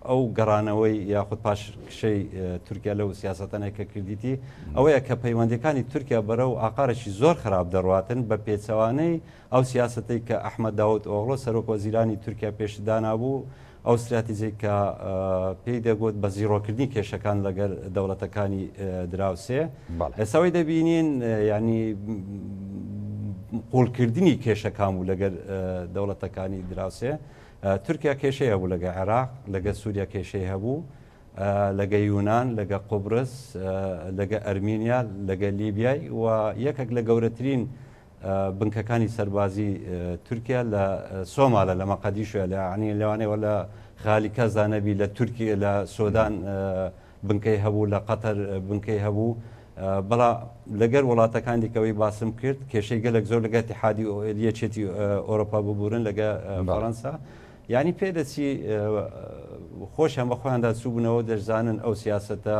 ئەو گەڕانەوەی یاخود پاشکشەی تورکیا لەو سیاسەتانەی کە کردیتی ئەوەیە کە پەیوەندیەکانی تورکیا بەرەو ئاقارێکی زۆر خراپ دەڕواتن بە پێچەوانەی ئەو سیاسەتەی کە ئەحمەد داود ئۆغڵۆ سەرۆک وەزیرانی تورکیا پێش دانابوو ئەو ستراتیجێک کە پێی دەگوت بە زیڕۆکردنی کێشەکان لەگەر دەوڵەتەکانی دراوسێ ئێساوی دەبینین ینی قوڵکردنی کێشەکان بوو لەگەر دەوڵەتەکانی دراوسێ تورکیا کێشەی هەبوو لەگە عێراق لەگە سووریا کێشەی هەبوو لەگە یونان لەگە قوبرس لەگە ئەرمینیا لەگە لیبیای و یەکێک لە گەورەترین بنکەکانی سەربازی تورکیا لە سۆمالە لە مەقەدیشۆ لە عنی لەوانەیە لە خالی کەسدا نەبی لە تورکی لە سۆدان بنکەی هەبوو لە قەتەر بنکەی هەبوو بەڵا لەگەر وڵاتەکان دیکەوەی باسم کرد کێشەی گەلک زۆر لەگە اتحادی یەکێتی ئەوروپا ببورن لەگە فەڕەنسا یعنی پێدەچی خۆشیان بە خۆیاندا چووبنەوە دەشزانن ئەو سیاستە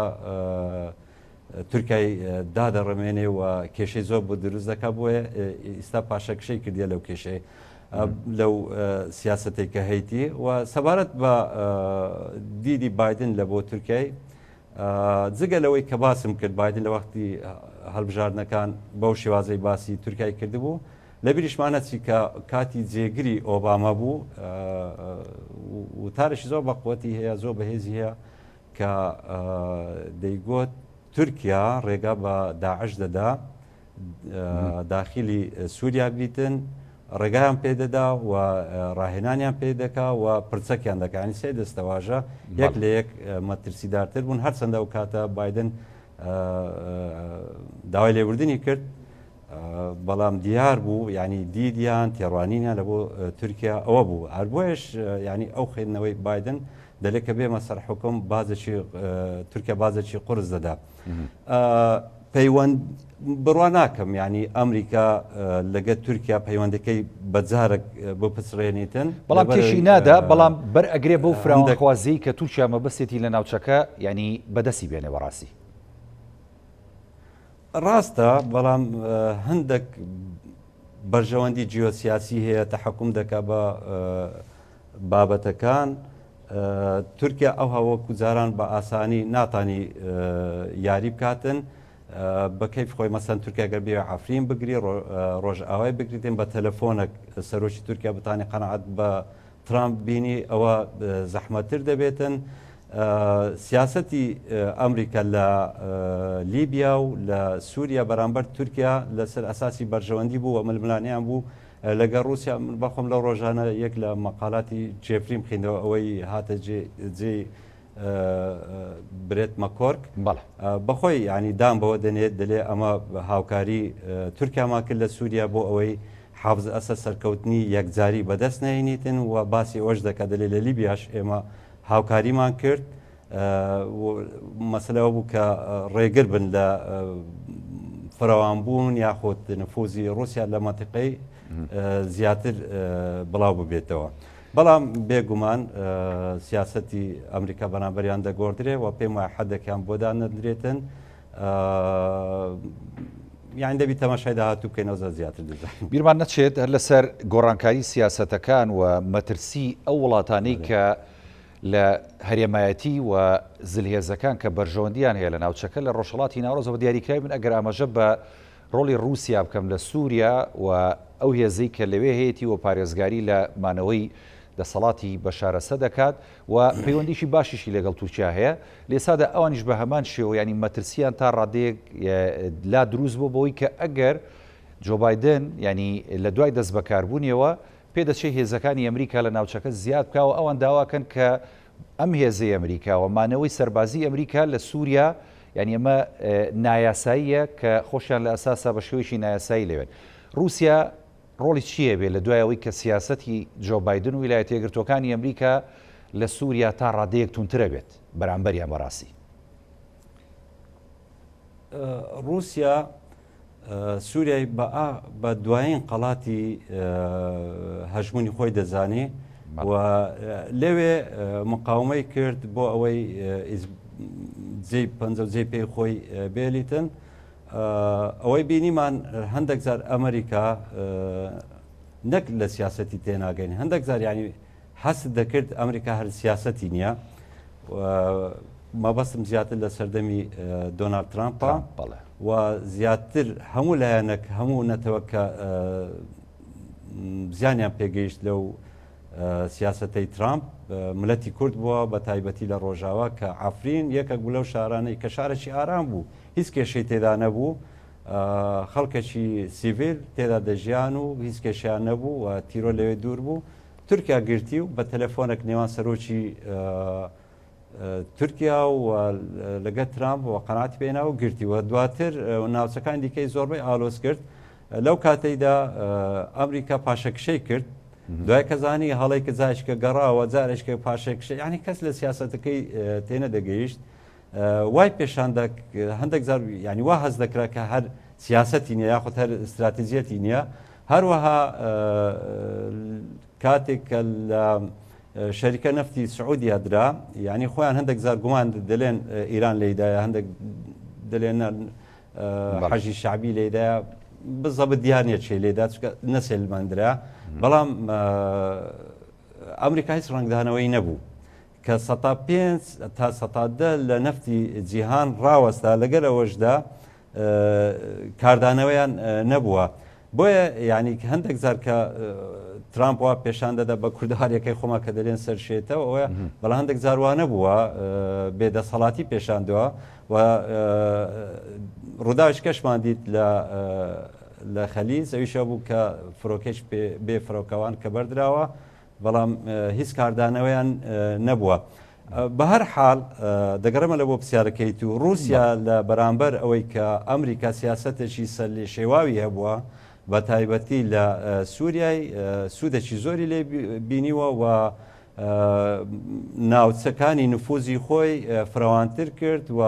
تورکیای دادەڕمێنێ و کێشەی زۆر بۆ دروست دەکات بۆیە ئیستا پاشەکشەی کردیە لەو کێشەی لەو سیاستێک کە هەیتی و سەبارەت بە دیدی بادن لە بۆ تورکیای جگە لەوەی کە باسم کرد بادن لە وەختی هەڵبژاردنەکان بەو شێوازەی باسی تورکای کردبوو لە بیریشمانە چی کە کاتی جێگری ئۆباما بوو وتارێکی زۆر بەقوەتی هەیە زۆر بەهێزی هەیە کە دەیگۆت تورکیا ڕێگا بە داعش دەدا داخلی سووریا بیتن ڕێگایان پێدەدا و ڕاهێنانیان پێ دەکا و پرچەکیان دەکانی سێ دەستەواژە یەک لە یەک مەترسیدارتر بوون. هەرچەندە ئەو کاتە بایدن داوای لێبوردنی کرد، بەڵام دیار بوو ینی دیدیان تێڕوانینیان لە بۆ تورکیا ئەوە بوو. هەر بۆیش ینی ئەو خوێندنەوەی بایدن دەلێ کە بێمە سەر حکوم بازێکی تورکیا بازێکی قرس دەدا. پەیوەند بڕوا ناکەم ینی ئەمریکا لەگە تورکیا پەیوەندەکەی بەجارێک بۆ پچڕێنیتن، بەڵام تێشی نادا، بەڵام بەر ئەگرێ بەو فراوانخوازیی کە تورکیا مەبەستێتی لە ناوچەکە ینی بەدەستی بێنێ بەڕاستی. ڕاستە، بەڵام هەندێک بەرژەوەندی جیۆسیاسی هەیە تەحکوم دەکا بە بابەتەکان. تورکیا ئەو هەوەکو جاران بە ئاسانی ناتانی یاری بکاتن بە کەیف خۆی. مەسەن تورکیا گەر بێ عفرین بگری، ڕۆژئاوای بگریتن، بە تەلەفۆنێک سەرۆکی تورکیا بتانی قەنەعەت بە ترامپ بینی ئەوە زەحمەتتر دەبێتن. سیاسەتی ئەمریکا لە لیبیا و لە سووریا بەرامبەر تورکیا لەسەر ئەساسی بەرژەوەندی بوو و ململانیان بوو لەگەڵ رووسیا. من بەخۆم لەو ڕۆژانە یەک لە مەقالاتی جێفریم خوێندەوە، ئەوەی هاتە جێی برێت مەکۆرک، بەخۆی ینی دام بەوە دەنێت، دەلێ ئەمە هاوکاری تورکیامان کرد لە سووریا بۆ ئەوەی حافز ئەسەد سەرکەوتنی یەکجاری بەدەست نەهێنیتن و باسی ئەوەش دەکات دەلێ لە لیبیاش ئێمە هاوکاریمان کرد، مەسەلە ئەوە بوو کە ڕێگر بن لە فراوانبوون یاخود نفوزی ڕوسیا لە مەنتیقەی زیاتر بڵاو ببێتەوە. بەڵام بێگومان سیاسەتی ئەمریکا بەرامبەریان دەگۆڕدرێ و پێم وایە حەدێکیان بۆ دانەدرێتن. یان دەبی تەماشای داهاتوو بکەین، ئەوزا زیاتر دەزانین. بیرمان نەچێت هەر لەسەر گۆڕانکاری سیاسەتەکان و مەترسی ئەو وڵاتانەی کە لە هەرێمایەتی و زلهێزەکان کە بەرژەوەندیان هەیە لە ناوچەکە لە ڕۆژهەڵاتی ناوەڕاست، بە دیاریکراوی من ئەگەر ئاماژە بە ڕۆڵی ڕووسیا بکەم لە سووریا و ئەو هێزەی کە لەوێ هەیەتی و پارێزگاری لە مانەوەی دەسەڵاتی بەشار ئەسەد دەکات و پەیوەندیی باشیشی لەگەڵ تورکیا هەیە، لێسادا ئەوانیش بە هەمان شێوە یانی مەترسییان تا ڕادەیەک لا دروست بووە بەوەی کە ئەگەر جۆ بایدن یانی لە دوای دەستبەکاربوونیەوە پێدەچێت هێزەکانی ئەمریکا لە ناوچەکە زیاد بکا و ئەوان داواکەن کە ئەم هێزەی ئەمریکا و مانەوەی سەربازی ئەمریکا لە سووریا یانی ئەمە نایاساییە کە خۆشیان لە ئەساسا بە شێوەیەکی نایاسایی لەوێن. ڕووسیا ڕۆڵی چی هەبێ لە دوای ئەوەی کە سیاسەتی جۆ بایدن و ویلایەتە یەکگرتووەکانی ئەمریکا لە سووریا تا ڕادەیەک توندترە بێت بەرامبەریان بەڕاستی؟ ڕووسیا سووریای بە دوایین قەڵاتی هەژمونی خۆی دەزانێ و لەوێ مقاومەی کرد بۆ ئەوەی جێ پەنجە و جێ پێی خۆی بێلیتن. ئەوەی بینیمان هەندێک جار ئەمریکا نەک لە سیاسەتی تێناگەین، هەندێک جار ینی هەست دەکرد ئەمریکا هەر سیاسەتی نییە. مەبەستم زیاتر لە سەردەمی دۆنالد ترامپە و زیاتر هەموو لایەنەک هەموو نەتەوە کە زیانیان پێگەیشت لەو سیاسەتەی ترامپ ملەتی کورد بووە، بە تایبەتی لە ڕۆژاوا کە عفرین یەکێک بوو لەو شارانەی کە شارێکی ئارام بوو، هیچ کێشەی تێدا نەبوو، خەڵکێکی سیڤیل تێدا دەژیان و هیچ کێشیان نەبوو و تیرۆر لەوێ دوور بوو. تورکیا گرتی و بە تەلەفۆنێک نێوان سەرۆکی تورکیا و لەگەر ترامپ و قەناعەتی پێنا و گرتی و دواتر ناوچەکانی دیکەی زۆربەی ئالۆز کرد. لەو کاتەیدا ئەمریکا پاشەکشەی کرد، دوای کە زانی هەڵەی کە جارێکە گەڕاوە، جارێکە پاشەکشە، یعنی کەس لە سیاسەتەکەی تێنەدەگەیشت. وای پێشاندا هەندێک جار ینی وا هەست دەکرا کە هەر سیاسەتی نیە یاخود هەر استراتیژیەتی نییە. هەروەها کاتێک کە لە شەریکە نەفتی سعودیا درا، یعنی خۆیان هەندێک جار گومان دەلێن ئیران لێدایە، هەندێک دەلێن حەجی شعبی لێدایە، بزەبت دیار نییە چێ لێدا چکە نەسێلماندرا. بەڵام ئەمریکا هیچ ڕەنگدانەوەی نەبوو کە 5% تا 10% لە نەفتی جیهان ڕاوەستا، لەگەل ئەوەشدا کاردانەوەیان نەبووە. بۆیە یانی هەندێک جار کە ترامپ وا پێشان دەدا بە کوردەواریەکەی خۆمان کە دەلێن سەر شێتەوە ئەوەیە بەڵام هەندێک جار وا نەبووە بێدەسەڵاتی پێشاندووە و ڕووداویش کەشمان دیت لە لە خەلیج ئەویشە بوو کە فرۆکەش بێ فرۆکەوان کە بەردراوە بەڵام هیچ کاردانەوەیان نەبووە. بە هەر حاڵ دەگەڕێمە لە بۆ پرسیارەکەیت و ڕووسیا لە بەرامبەر ئەوەی کە ئەمریکا سیاسەتێکی سەرلێشێواوی هەبووە بە تایبەتی لە سووریای سوودێکی زۆری لێ بینیوە و ناوچەکانی نفوزی خۆی فراوانتر کرد و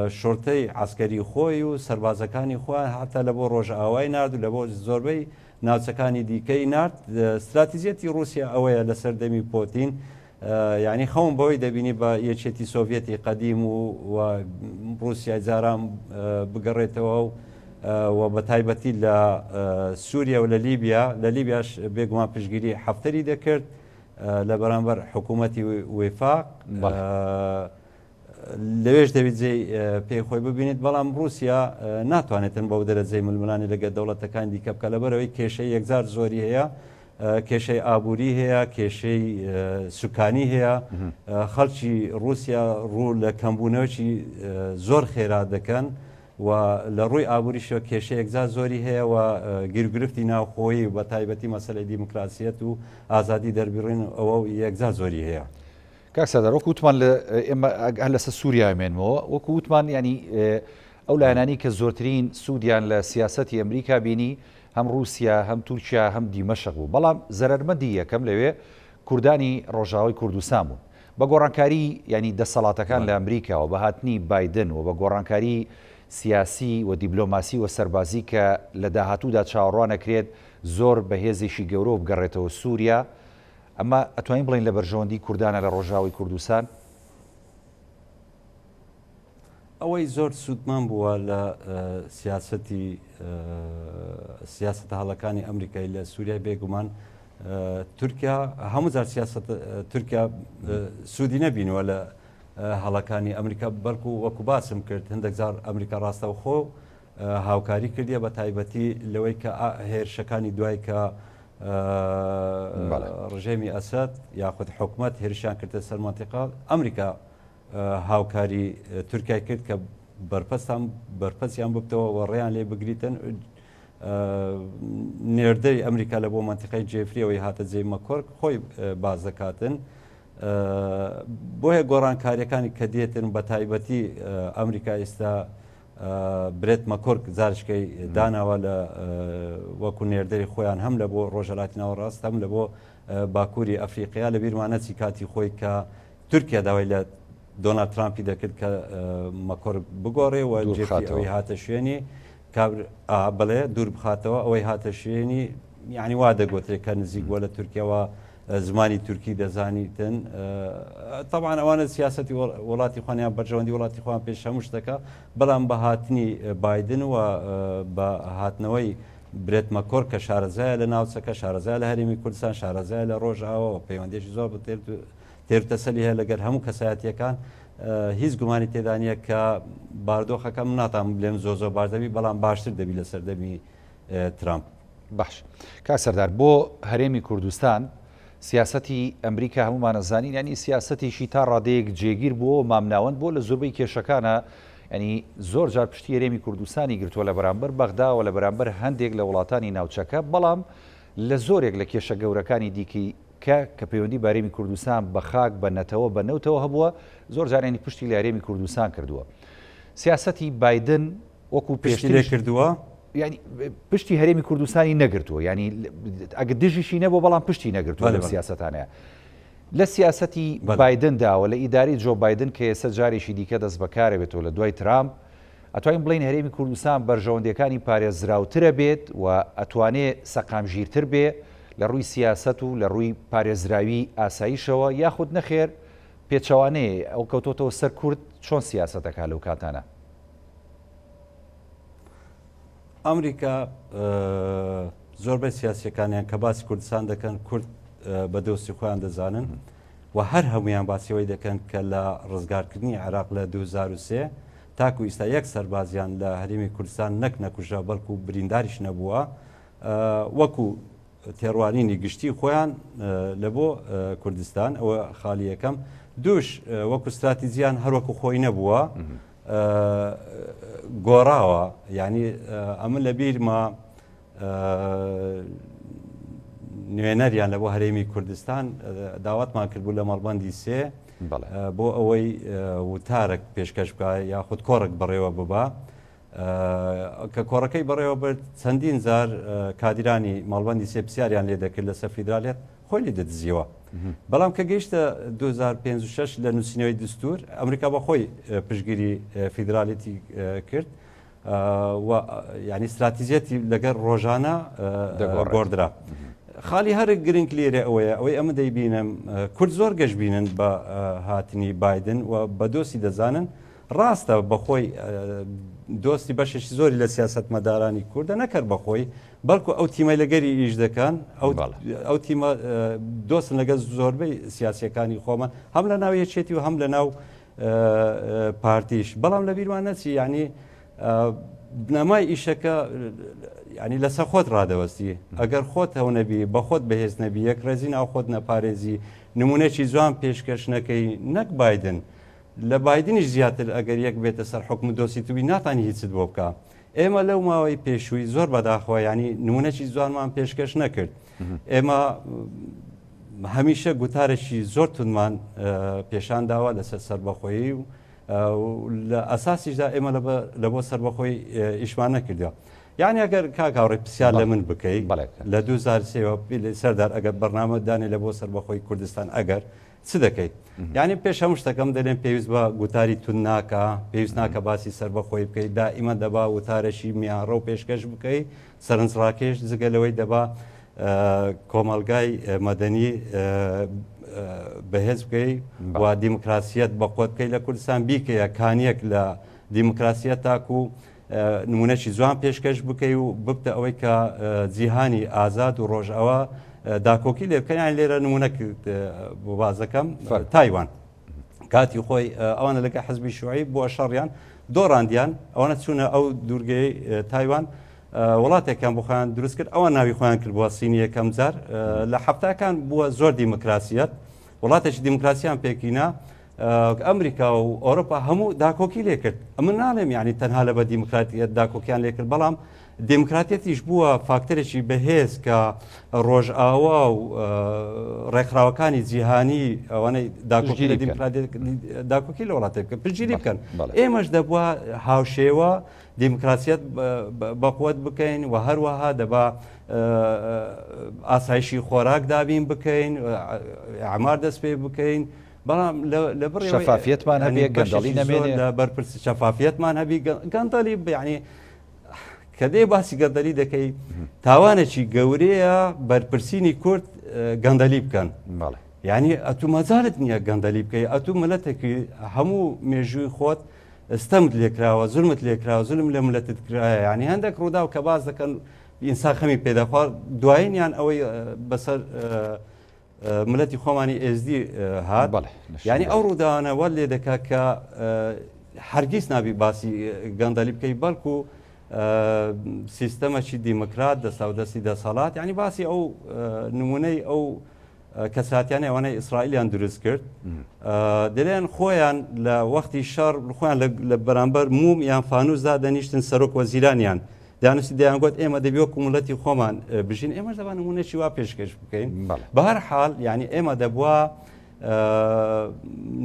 شورتەی عسکەری خۆی و سەربازەکانی خۆیان حتا لە بۆ ڕۆژئاوای نارد و لە بۆ زۆربەی ناوچەکانی دیکەی نارد ستراتیزیەتی ڕووسیا ئەوەیە لە سەردەمی پۆتین یانی خەون بەوەی دەبینی بە یەکێتی سۆڤیەتی قەدیم و و ڕووسیای جاران بگەڕێتەوە و و بە تایبەتی لە سووریا و لە لیبیا لە لیبیاش بێگومان پشگیری حەفتەری دەکرد لە بەرامبەر حکوومەتی ویفاق لەوێش دەبێت جێی پێی خۆی ببینێت، بەڵام ڕووسیا ناتوانێتن بەو دەرەجەی ململانێ لەگەل دەوڵەتەکانی دیکە بکات، لەبەرئەوەی کێشەی یەکجار زۆری هەیە، کێشەی ئابووری هەیە، کێشەی سوکانی هەیە، خەڵکی ڕووسیا ڕوو لە کەمبوونەوەی زۆر خێرا دەکەن و لە ڕووی ئابووریشەوە کێشەی یەکجار زۆری هەیە و گیروگرفتی ناوخۆیی و بە تایبەتی مەسەلەی دیموکراسیەت و ئازادی دەربڕین ئەوە یەکجار زۆری هەیە. کاک سەردار وەکو وتمان لە ئێمە هەر لەسەر سووریا مێنمەوە وەکو وتمان ینی ئەو لایەنانی کە زۆرترین سوودیان لە سیاسەتی ئەمریکا بینی هەم رووسیا هەم تورکیا هەم دیمەشق بوو بەڵام زەرمەندی یەکەم لەوێ کوردانی ڕۆژاوای کوردستان بوون بە گۆڕانکاری ینی دەسەڵاتەکان لە ئەمریکاوە بە هاتنی بایدن و بە گۆڕانکاری سیاسی و دیبلۆماسی و سەربازی کە لە داهاتوودا چاوەڕوانەکرێت زۆر بە هێزێکی گەورەوە بگەڕێتەوە سووریا ئەمە ئەتوانین بڵێین لە بەرژەوەندی کوردانە لە ڕۆژئاوای کوردستان؟ ئەوەی زۆر سوودمان بووە لە سیاسەتی سیاسەتە هەڵەکانی ئەمریکای لە سووریای بێگومان تورکیا هەموو جار سیاست تورکیا سوودی نەبینوە لە هەڵەکانی ئەمریکا بەڵکو وەکو باسم کرد هەندێک جار ئەمریکا ڕاستەوخۆ هاوکاری کردیە بە تایبەتی لەوەی کە هێرشەکانی دوای کە ڕژێمی ئەسەد یاخود حکومەت هێرشیان کردە سەر مەنتیقە ئەمریکا هاوکاری تورکای کرد کە بەرپەستان بەرپەسیان ببتەوە و ڕێیان لێ بگریتن نێردەی ئەمریکا لە بۆ مەنتیقای جێفریەوەی هاتە جێ مەکۆرک خۆی باز دەکاتن بۆیە گۆڕانکاریەکانی کە دێتن بە تایبەتی ئەمریکا ئێستا برێت مەکۆرک زارچکەی داناوە لە وەکو نێردەری خۆیان هەم لە بۆ ڕۆژهەلاتی ناوەڕاست هەم لە بۆ باکووری ئەفریقیا لە بیرمان نەچی کاتی خۆی کە تورکیا داوای لە دۆنالد ترامپی دەکرد کە مەکۆرک بگۆڕێ و جێفری ئەوەی هاتە شوێنی بڵێ دوور بخاتەوە ئەوەی هاتە شوێنی یعنی وا دەگوترێت کە نزیک بووە لە تورکیاوە زمانی تورکی دەزانیتن تەبعەن ئەوانە سیاسەتی وڵاتی خۆیان یان بەرژەوەندی وڵاتی خۆیان پێش هەموو شتەکە بەڵام بە هاتنی بایدن و بە هاتنەوەی برێت مەکۆر کە شارەزایە لە ناوچەکە شارەزای لە هەرێمی کوردستان شارەزای لە ڕۆژئاوە و پەیوەندێکی زۆر بە تێرتەسەلی هەیە لەگەر هەموو کەسایەتیەکان هیچ گومانی تێدا نییە کە باردۆخەکەم ناتان بلێم زۆر زۆر باش دەبی بەڵام باشتر دەبی لە سەردەمی ترامپ. باش کاک سەردار بۆ هەرێمی کوردستان سیاسەتی ئەمریکا هەموومان ئەزانین یانی سیاسەتێکی تا ڕادەیەک جێگیر بووە و مامناوەند بووە لە زۆربەی کێشەکانە ینی زۆر جار پشتی هەرێمی کوردستانی گرتووە لە بەرامبەر بەغداوە لە بەرامبەر هەندێک لە وڵاتانی ناوچەکە بەڵام لە زۆرێک لە کێشە گەورەکانی دیکەی کە کە پەیوەندی بە هەرێمی کوردستان بە خاک بە نەتەوە بە نەوتەوە هەبووە زۆر جار ینی پشتی لە هەرێمی کوردستان کردووە سیاسەتی بایدن وەکو پشتی لێ کردووە؟ یانی پشتی هەرێمی کوردستانی نەگرتووە ینی ئەگە دژیشی نەبوو بەڵام پشتی نەگرتووە لەم سیاسەتانەیە لە سیاسەتی بایدن داوە لە ئیداری جۆ بایدن کە ئێستا جارێکی دیکە دەست بەکارە بێتەوە لە دوای ترامپ ئەتوانین بڵین هەرێمی کوردستان بەرژەوەندیەکانی پارێزراوترە بێت و ئەتوانێ سەقامگیرتر بێ لە ڕووی سیاسەت و لە ڕووی پارێزراوی ئاسایشەوە یاخود نەخێر پێچەوانەیە ئەو کەوتۆتەوە سەر کورد چۆن سیاسەتەکە لەو کاتانە ئەمریکا زۆربەی سیاسیەکانیان کە باسی کوردستان دەکەن کورد بە دۆستی خۆیان دەزانن و هەر هەمویان باسیەوەی دەکەن کە لە ڕزگارکردنی عێراق لە 2023 تاکو ئیستا یەک سەربازیان لە هەرێمی کوردستان نەک نەکوژرا بەڵکو برینداریش نەبووە وەکو تێڕوانینی گشتی خۆیان لە بۆ کوردستان ئەوە خاڵی یەکەم دووش وەکو ستراتیجیان هەروەکو خۆی نەبووە گۆڕاوە یعنی ئەمە لە بیرمە نوێنەریان لە بۆ هەرێمی کوردستان داواتمان کردبوو لە مەڵبەندی سێ بۆ ئەوەی وتارێک پێشکەش بکە یاخود کۆڕک بەڕێوە ببا کە کۆڕەکەی بەڕێوە برد چەندین جار کادیرانی مەڵبەندی سێ پرسیاریان لێ دەکرد لەسەر فیدرالیەت خۆی لێ دەدزیەوە بەڵام کە گەیشتە 2005 لە نووسینەوەی دستور ئەمریکا بە خۆی پشگیری فیدرالیتی کرد و ینی استراتیزیەتی لەگەر ڕۆژانە گۆڕدرا. خاڵی هەر گرنگ لێرە ئەوەیە ئەوەی ئەمە دەیبینم کورد زۆر گەشتبینن بە هاتنی بادن و بە دۆستی دەزانن ڕاستە بەخۆی دۆستی بەشێکی زۆری لە سیاسەتمەدارانی کوردە نەکەر بەخۆی بەڵکو ئەو تیمەی لەگەری ئیش دەکەن ئەو تیمە دۆستن لەگەڵ زۆربەی سیاسیەکانی خۆمان هەم لە ناو یەکێتی و هەم لە ناو پارتیش بەڵام لە بیرمان نەچی یعنی بنەمای ئیشەکە ینی لەسەر خۆت ڕادەوەستی ئەگەر خۆت هەو نەبی بە خۆت بەهێز نەبی یەک ڕێزی ناو خۆت نەپارێزی نمونەی جوان پێشکەش نەکەی نەک بادن لە بایدنیش زیاتر ئەگەر یەک بێتە سەر حوکم و دۆستی تو بی ناتانی هیچت بۆ بکا. ئێمە لەو ماوەی پێشووی زۆر بەداخەوە یانی نمونەکی جوانمان پێشکەش نەکرد. ئێمە هەمیشە گوتارێکی زۆر توندمان پێشان داوە لەسەر سەربەخۆیی و لە ئەساسیشدا ئێمە لە بۆ سەربەخۆی ئیشمان نەکردووە. یعنی ئەگەر کاک هاوڕێ پرسیار لە من بکەی لە 2023 سەردار ئەگەر بەرنامە دانێ لە بۆ سەربەخۆی کوردستان ئەگەر چ دەکەیت؟ یانی پێش هەموو شتەکەم دەلێم پێویست بە گوتاری توند ناکا، پێویست ناکە باسی سەربەخۆیی بکەی، دائیمەن دەبا وتارێکی میانڕەو پێشکەش بکەی، سەرنجڕاکێش، جگە لەوەی دەبا کۆمەڵگای مەدەنی بەهێز بکەی و دیموکراسیەت بەقوەت بکەی لە کوردستان، بیکەیە کانیەک لە دیموکراسیەت تاکو نمونەکی جوان پێشکەش بکەی و ببتە ئەوەی کە جیهانی ئازاد و ڕۆژئاوا داکۆکی لێ بکەن یان لێرە نمونە بۆ بازەکەم تایوان کاتی خۆی ئەوانە لەگە حزبی شوعی بۆ شەڕیان دۆڕاندیان ئەوانە چوونە ئەو دوورگەی تایوان وڵاتێکیان بۆ خۆیان دروست کرد ئەوە ناوی خۆیان کرد بووە سینی یەکەم جار لە حەفتاکان بووە زۆر دیموکراسیەت وڵاتێکی دیموکراسیان پێکینا ئەمریکا و ئەوروپا هەموو داکۆکی لێکرد ئەمن ناڵێم یعنی تەنها لە بە دیموکراتیەت داکۆکیان لێکرد بەڵام دیموکراتیەتیش بووە فاکتەرێکی بەهێز کە ڕۆژئاوا و ڕێکخراوەکانی جیهانی ئەوانەی داکۆکی لە دیموکراتیەت داکۆکی لە وڵاتێک بکەن پشتگیری بکەن ئێمەش دەبووە هاوشێوە دیموکراسیەت بەقوت بکەین و هەروەها دەبا ئاسایشی خۆراک دابین بکەین ئەمار دەست پێ بکەین بەڵام لە بڕی شەفافیەتمان هەبێ گەندەڵی نەمێنێ لە بەرپرسی شەفافیەتمان هەبی گەندەڵی یعنی کە دێ باسی گەندەلی دەکەی تاوانێکی گەورەیە بەرپرسینی کورد گەندەلی بکەن یعنی ئەتو مەجالت نییە گەندەلی بکەی ئەتو ملەتێکی هەموو مێژووی خۆت ستەمت لێکراوە زولمت لێکراوە زولم لە ملەتت کرایە یعنی هەندێک ڕووداو کە باس دەکەن ئینسان خەمی پێدەخوا دوایینیان ئەوەی بەسەر ملەتی خۆمانی ئێزدی هات یعنی ئەو ڕووداوانە وات لێ دەکا کە هەرگیز نابی باسی گەندەلی بکەی بەڵکو سیستەمەکی دیموکرات دەساودەستی دەسەڵات یعنی باسی ئەو نمونەی ئەو کەساتیانە ئەوانەی ئیسرائیلیان دروست کرد دەلێن خۆیان لە وەختی شەڕ خۆیان لە بەرامبەر موم یان فانوسدا دەنیشتن سەرۆک وەزیرانیان دانوسی دەیانگوت ئێمە دەبی وەکو ملەتی خۆمان بژین ئێمەش دەبا نمونەی وا پێشکەش بکەین بە هەر حاڵ یعنی ئێمە دەبووە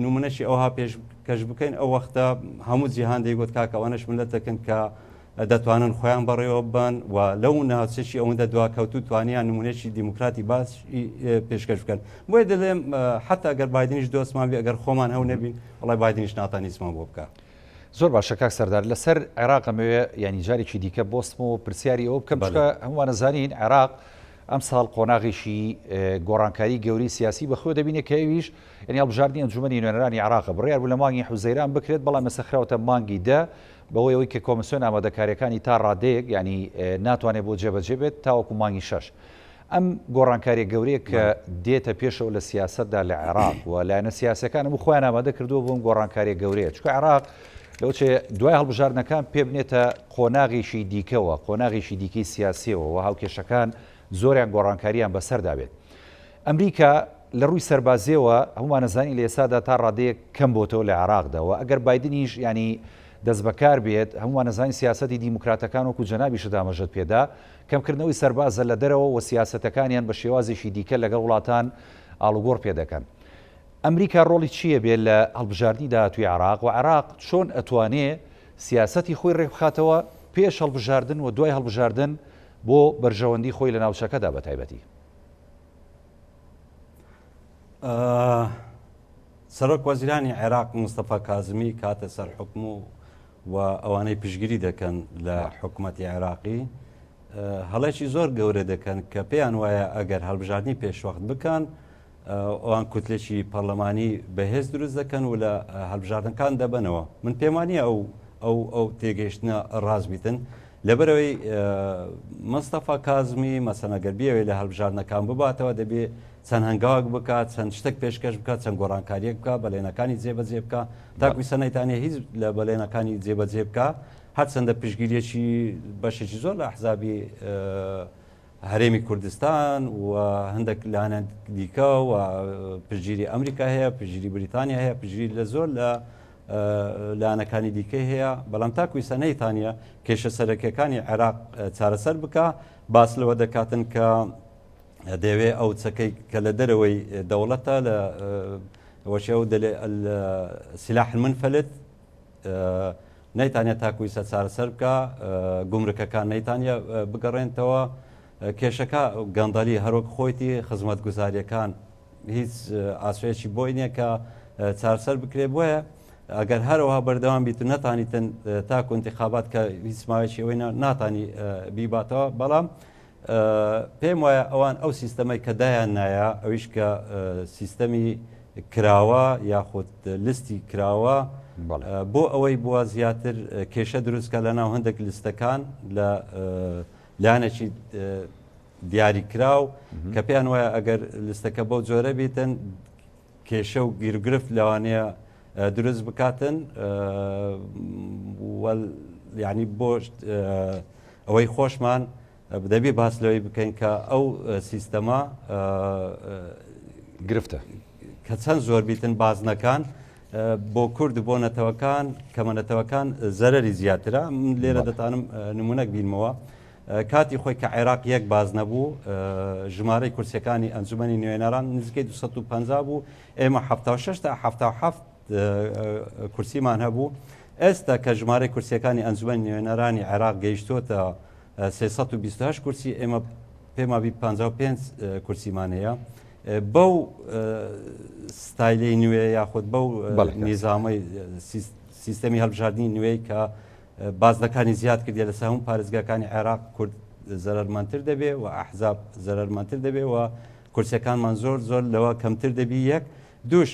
نمونەشی ئەوها پێشکەش بکەین ئەو وەختە هەموو جیهان دەیگوت کاکە ئەوانەش ملەتەکەن کە دەتوانن خۆیان بەڕێوە ببەن و لەو ناوچەشی ئەوەندە دواکەوتوو توانیان نمونەیەکی دیموکراتی باش پێشکەش بکەن بۆیە دەڵێم حتا ئەگەر بایدنیش دۆستمان بێ ئەگەر خۆمان هەو نەبین وڵای بایدنیش ناتان هیچمان بۆ بکە. زۆر باشە کاک سەردار لەسەر عێراق ئەمەوێ ینی جارێکی دیکە بۆستمەوە پرسیاری ئەوە بکەم چونکە هەمووانە زانین عێراق ئەم ساڵ قۆناغێکی گۆڕانکاری گەوری سیاسی بەخۆ دەبینێ کە ئەویش یعنی هەڵبژاردنی ئەنجومەنی نوێنەرانی عێراق بڕیار بوو لە مانگی حوزەیران بکرێت بەڵام ئێستا خراوەتە مانگی دە بەهۆی ئەوەی کە کۆمسیۆن ئامادەکارییەکانی تا ڕادەیەک یانی ناتوانێت بۆ جێبەجێ بێت تاوەکو مانگی شەش. ئەم گۆڕانکاریە گەورەیە کە دێتە پێشەوە لە سیاسەتدا لە عێراق و لایەنە سیاسەکان هەموو خۆیان ئامادە کردووە بۆ ئەم گۆڕانکاریە گەورەیە چونکە عێراق لەوچێ دوای هەڵبژاردنەکان پێ بنێتە قۆناغێکی دیکەوە، قۆناغێکی دیکەی سیاسیەوە و هاوکێشەکان زۆریان گۆڕانکاریان بەسەردا بێت. ئەمریکا لە ڕووی سەربازیەوە هەموومان ئەزانین لە ئێستادا تا ڕادەیەک کەم بۆتەوە لە عێراقدا و ئەگەر بایدنیش یانی دەستبەکار بێت هەموومان ئەزانین سیاسەتی دیموکراتەکان وەکو جەنابیشت ئاماژەت پێدا کەمکردنەوەی سەربازە لە دەرەوە و سیاسەتەکانیان بە شێوازێکی دیکە لەگەڵ وڵاتان ئاڵوگۆڕ پێ دەکەن. ئەمریکا ڕۆڵی چییە بێ لە هەڵبژاردنی داهاتووی عێراق و عێراق چۆن ئەتوانێ سیاسەتی خۆی ڕێکبخاتەوە پێش هەڵبژاردن و دوای هەڵبژاردن بۆ بەرژەوەندی خۆی لە ناوچەکەدا بە تایبەتی؟ سەرۆک وەزیرانی عێراق مستەفا کازمی کاتە سەر حکم و و ئەوانەی پشگیری دەکەن لە حکوومەتی عێراقی هەڵێکی زۆر گەورە دەکەن کە پێیان وایە ئەگەر هەڵبژاردننی پێشوەخت بکەن ئەوان کوتلێکی پەرلەمانی بەهێز دروست دەکەن و لە هەڵبژاردنەکان دەبەنەوە. من پێم وانییە ئەو ئەو ئەو تێگەیشتنە ڕاست بیتن. لەبەرئەوەی مستەفا کازمی مەسەن ئەگەر بیەوێت لە هەڵبژاردنەکان بباتەوە دەبێ چەند هەنگاوێک بکات، چەند شتێک پێشکەش بکات، چەند گۆڕانکارییەک بکات، بەلێنەکانی جێبەجێ بکات. تاکو ئیستا نەیتانیە هیچ لە بەلێنەکانی جێبەجێ بکات. هەرچەندە پشتگیرییەکی بەشێکی زۆر لە ئەحزابی هەرێمی کوردستان و هەندێک لایەنە دیکە و پشتگیری ئەمریکا هەیە پشتگیری بریتانیا هەیە پشتگیری لە زۆر لە لایەنەکانی دیکەی هەیە بەڵام تاکو ئیستا نەیتانیە کێشە سەرەکیەکانی عێراق چارەسەر بکە باس لەوە دەکاتن کە دەیەوێ ئەو چەکەی کە لە دەرەوەی دەوڵەتە لە وەچێ ئەو دەلێ سلاح المنفلت نەیتانیە تاکو ئیستا چارەسەر بکا، گومرکەکان نەیتانیە بگەڕێنتەوە، کێشەکە گەندەڵی هەروەک خۆیتی، خزمەتگوزاریەکان هیچ ئاسۆیەکی بۆی نییە کە چارەسەر بکرێ، بۆیە ئەگەر هەرەوها بەردەوام بیت و نەتانیتن تاکو انتخابات کە هیچ ماوەیەکی ئەوەی ناتانی بیباتەوە، بەڵام پێم وایە ئەوان ئەو سیستەمەی کە دایان نایە ئەویش کە سیستەمی کراوە یاخود لستی کراوە بۆ ئەوەی بووە زیاتر کێشە دروستکە لە ناو هەندێک لستەکان لە لایەنێکی دیاریکراو کە پێیان وایە ئەگەر لستەکە بەو جۆرە بیتن کێشە و گیرگرفت لەوانەیە دروست بکاتن ینی بۆ ئەوەی خۆشمان دەبێ باس لەوەی بکەین کە ئەو سیستەمە گرفتە کە چەند زۆر بیتن بازنەکان بۆ کورد بۆ نەتەوەکان کەمە نەتەوەکان زەرری زیاترە من لێرە دەتانم نمونەک بینمەوە کاتی خۆی کە عێراق یەک باز نەبوو ژمارەی کورسەکانی ئەنجومەنی نوێنەران نزیکەی 250 بوو ئێمە 76 تا 77 کورسیمان هەبوو ئێستا کە ژمارەی کورسیەکانی ئەنجومەنی نوێنەرانی عێراق گەیشتۆتە 328 کورسی ئێمە پێما بی 55 کورسیمان هەیە بەو ستایلەی نوێ یاخود بەو نیزامەی سیستەمی هەڵبژاردننی نوێی کە بازنەکانی زیاد کردیە لەسەر هەموو پارێزگاکانی عێراق کورد زەرەرمەندتر دەبێ و ئەحزاب زەرەرمەندتر دەبێ و کورسیەکانمان زۆر زۆر لەوە کەمتر دەبی یەک دووش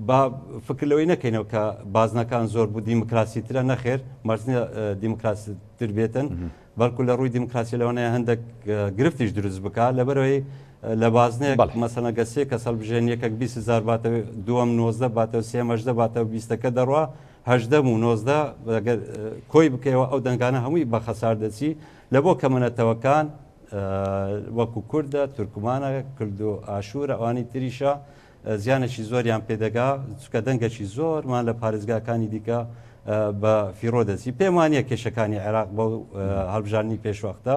با فکر لەوەی نەکەینەوە کە بازنەکان زۆر بوو دیموکراسیترە نەخێر مەرج نییە دیموکراسیتر بێتن بەڵکو لە ڕووی دیموکراسی لەوانەیە هەندێک گرفتیش دروست بکات لەبەرەوەی لە بازنەیەک مەسەلەن گەر سێ کەس هەڵبژێن یەکێک 20 هزار باتەوە دووەم 19 باتەوە سێم 18 باتەوە بیستەکە دەڕوا هەژدەم و 19 ئەگەر کۆی بکەیەوە ئەو دەنگانە هەمووی بە خەسار دەچی لە بۆ کەمەنەتەوەکان وەکو کوردە، تورکمانە، کلد و ئاشوورە ئەوانی تریشە زیانێکی زۆریان پێدەگا چونکە دەنگێکی زۆرمان لە پارێزگاکانی دیکە بە فیڕۆ دەچی. پێم وانییە کێشەکانی عێراق بەو هەڵبژاردنی پێشوەختە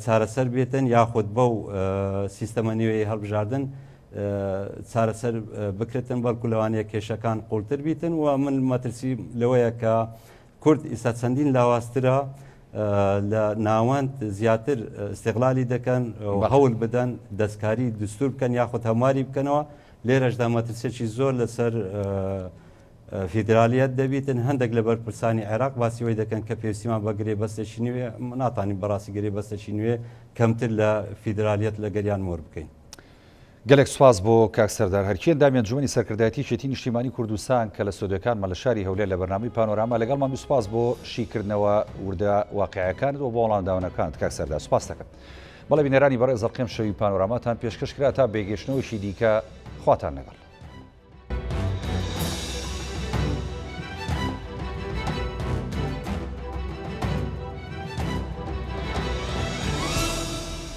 چارەسەر بێتن یاخود بەو سیستەمە نوێی هەڵبژاردن چارەسەر بکرێتن بەڵکو لەوانەیە کێشەکان قوڵتر بیتن و من مەترسی لەوەیە کە کورد ئیستا چەندین لاوازترە لە ناوەند زیاتر ئیستغلالی دەکەن و هەول بدەن دەستکاری دستور بکەن یاخود هەمواری بکەنەوە لێرەشدا مەترسێکی زۆر لەسەر فیدرالیەت دەبیتن هەندێک لە بەرپرسانی عێراق باسی وەی دەکەن کە پێویستیمان بە گرێبەستێکی نوێ ناتانین بەڕاستی گرێبەستێکی نوێ کەمتر لە فیدرالیەت لەگەریان مۆر بکەین. گەلێک سوپاس بۆ کاک سەردار هەرکی ئەندامی ئەنجومەنی سەرکردایەتی یەکێتی نیشتیمانی کوردستان کە لە ستۆدیۆکانمان لە شاری هەولێر لە بەرنامەی پانۆراما لەگەڵمان بوو سوپاس بۆ شیکردنەوە وردە واقیعەکانت و بۆ وەڵامداونەکانت کاک سەردار سوپاست دەکەم بەڵێ بینەرانی بەڕێز ئەڵقەی ئەمشەوی پانۆراماتان پێشکەش کرا تا بێگەشتنەوەیەکی دیکە خواتان لەگەڵ.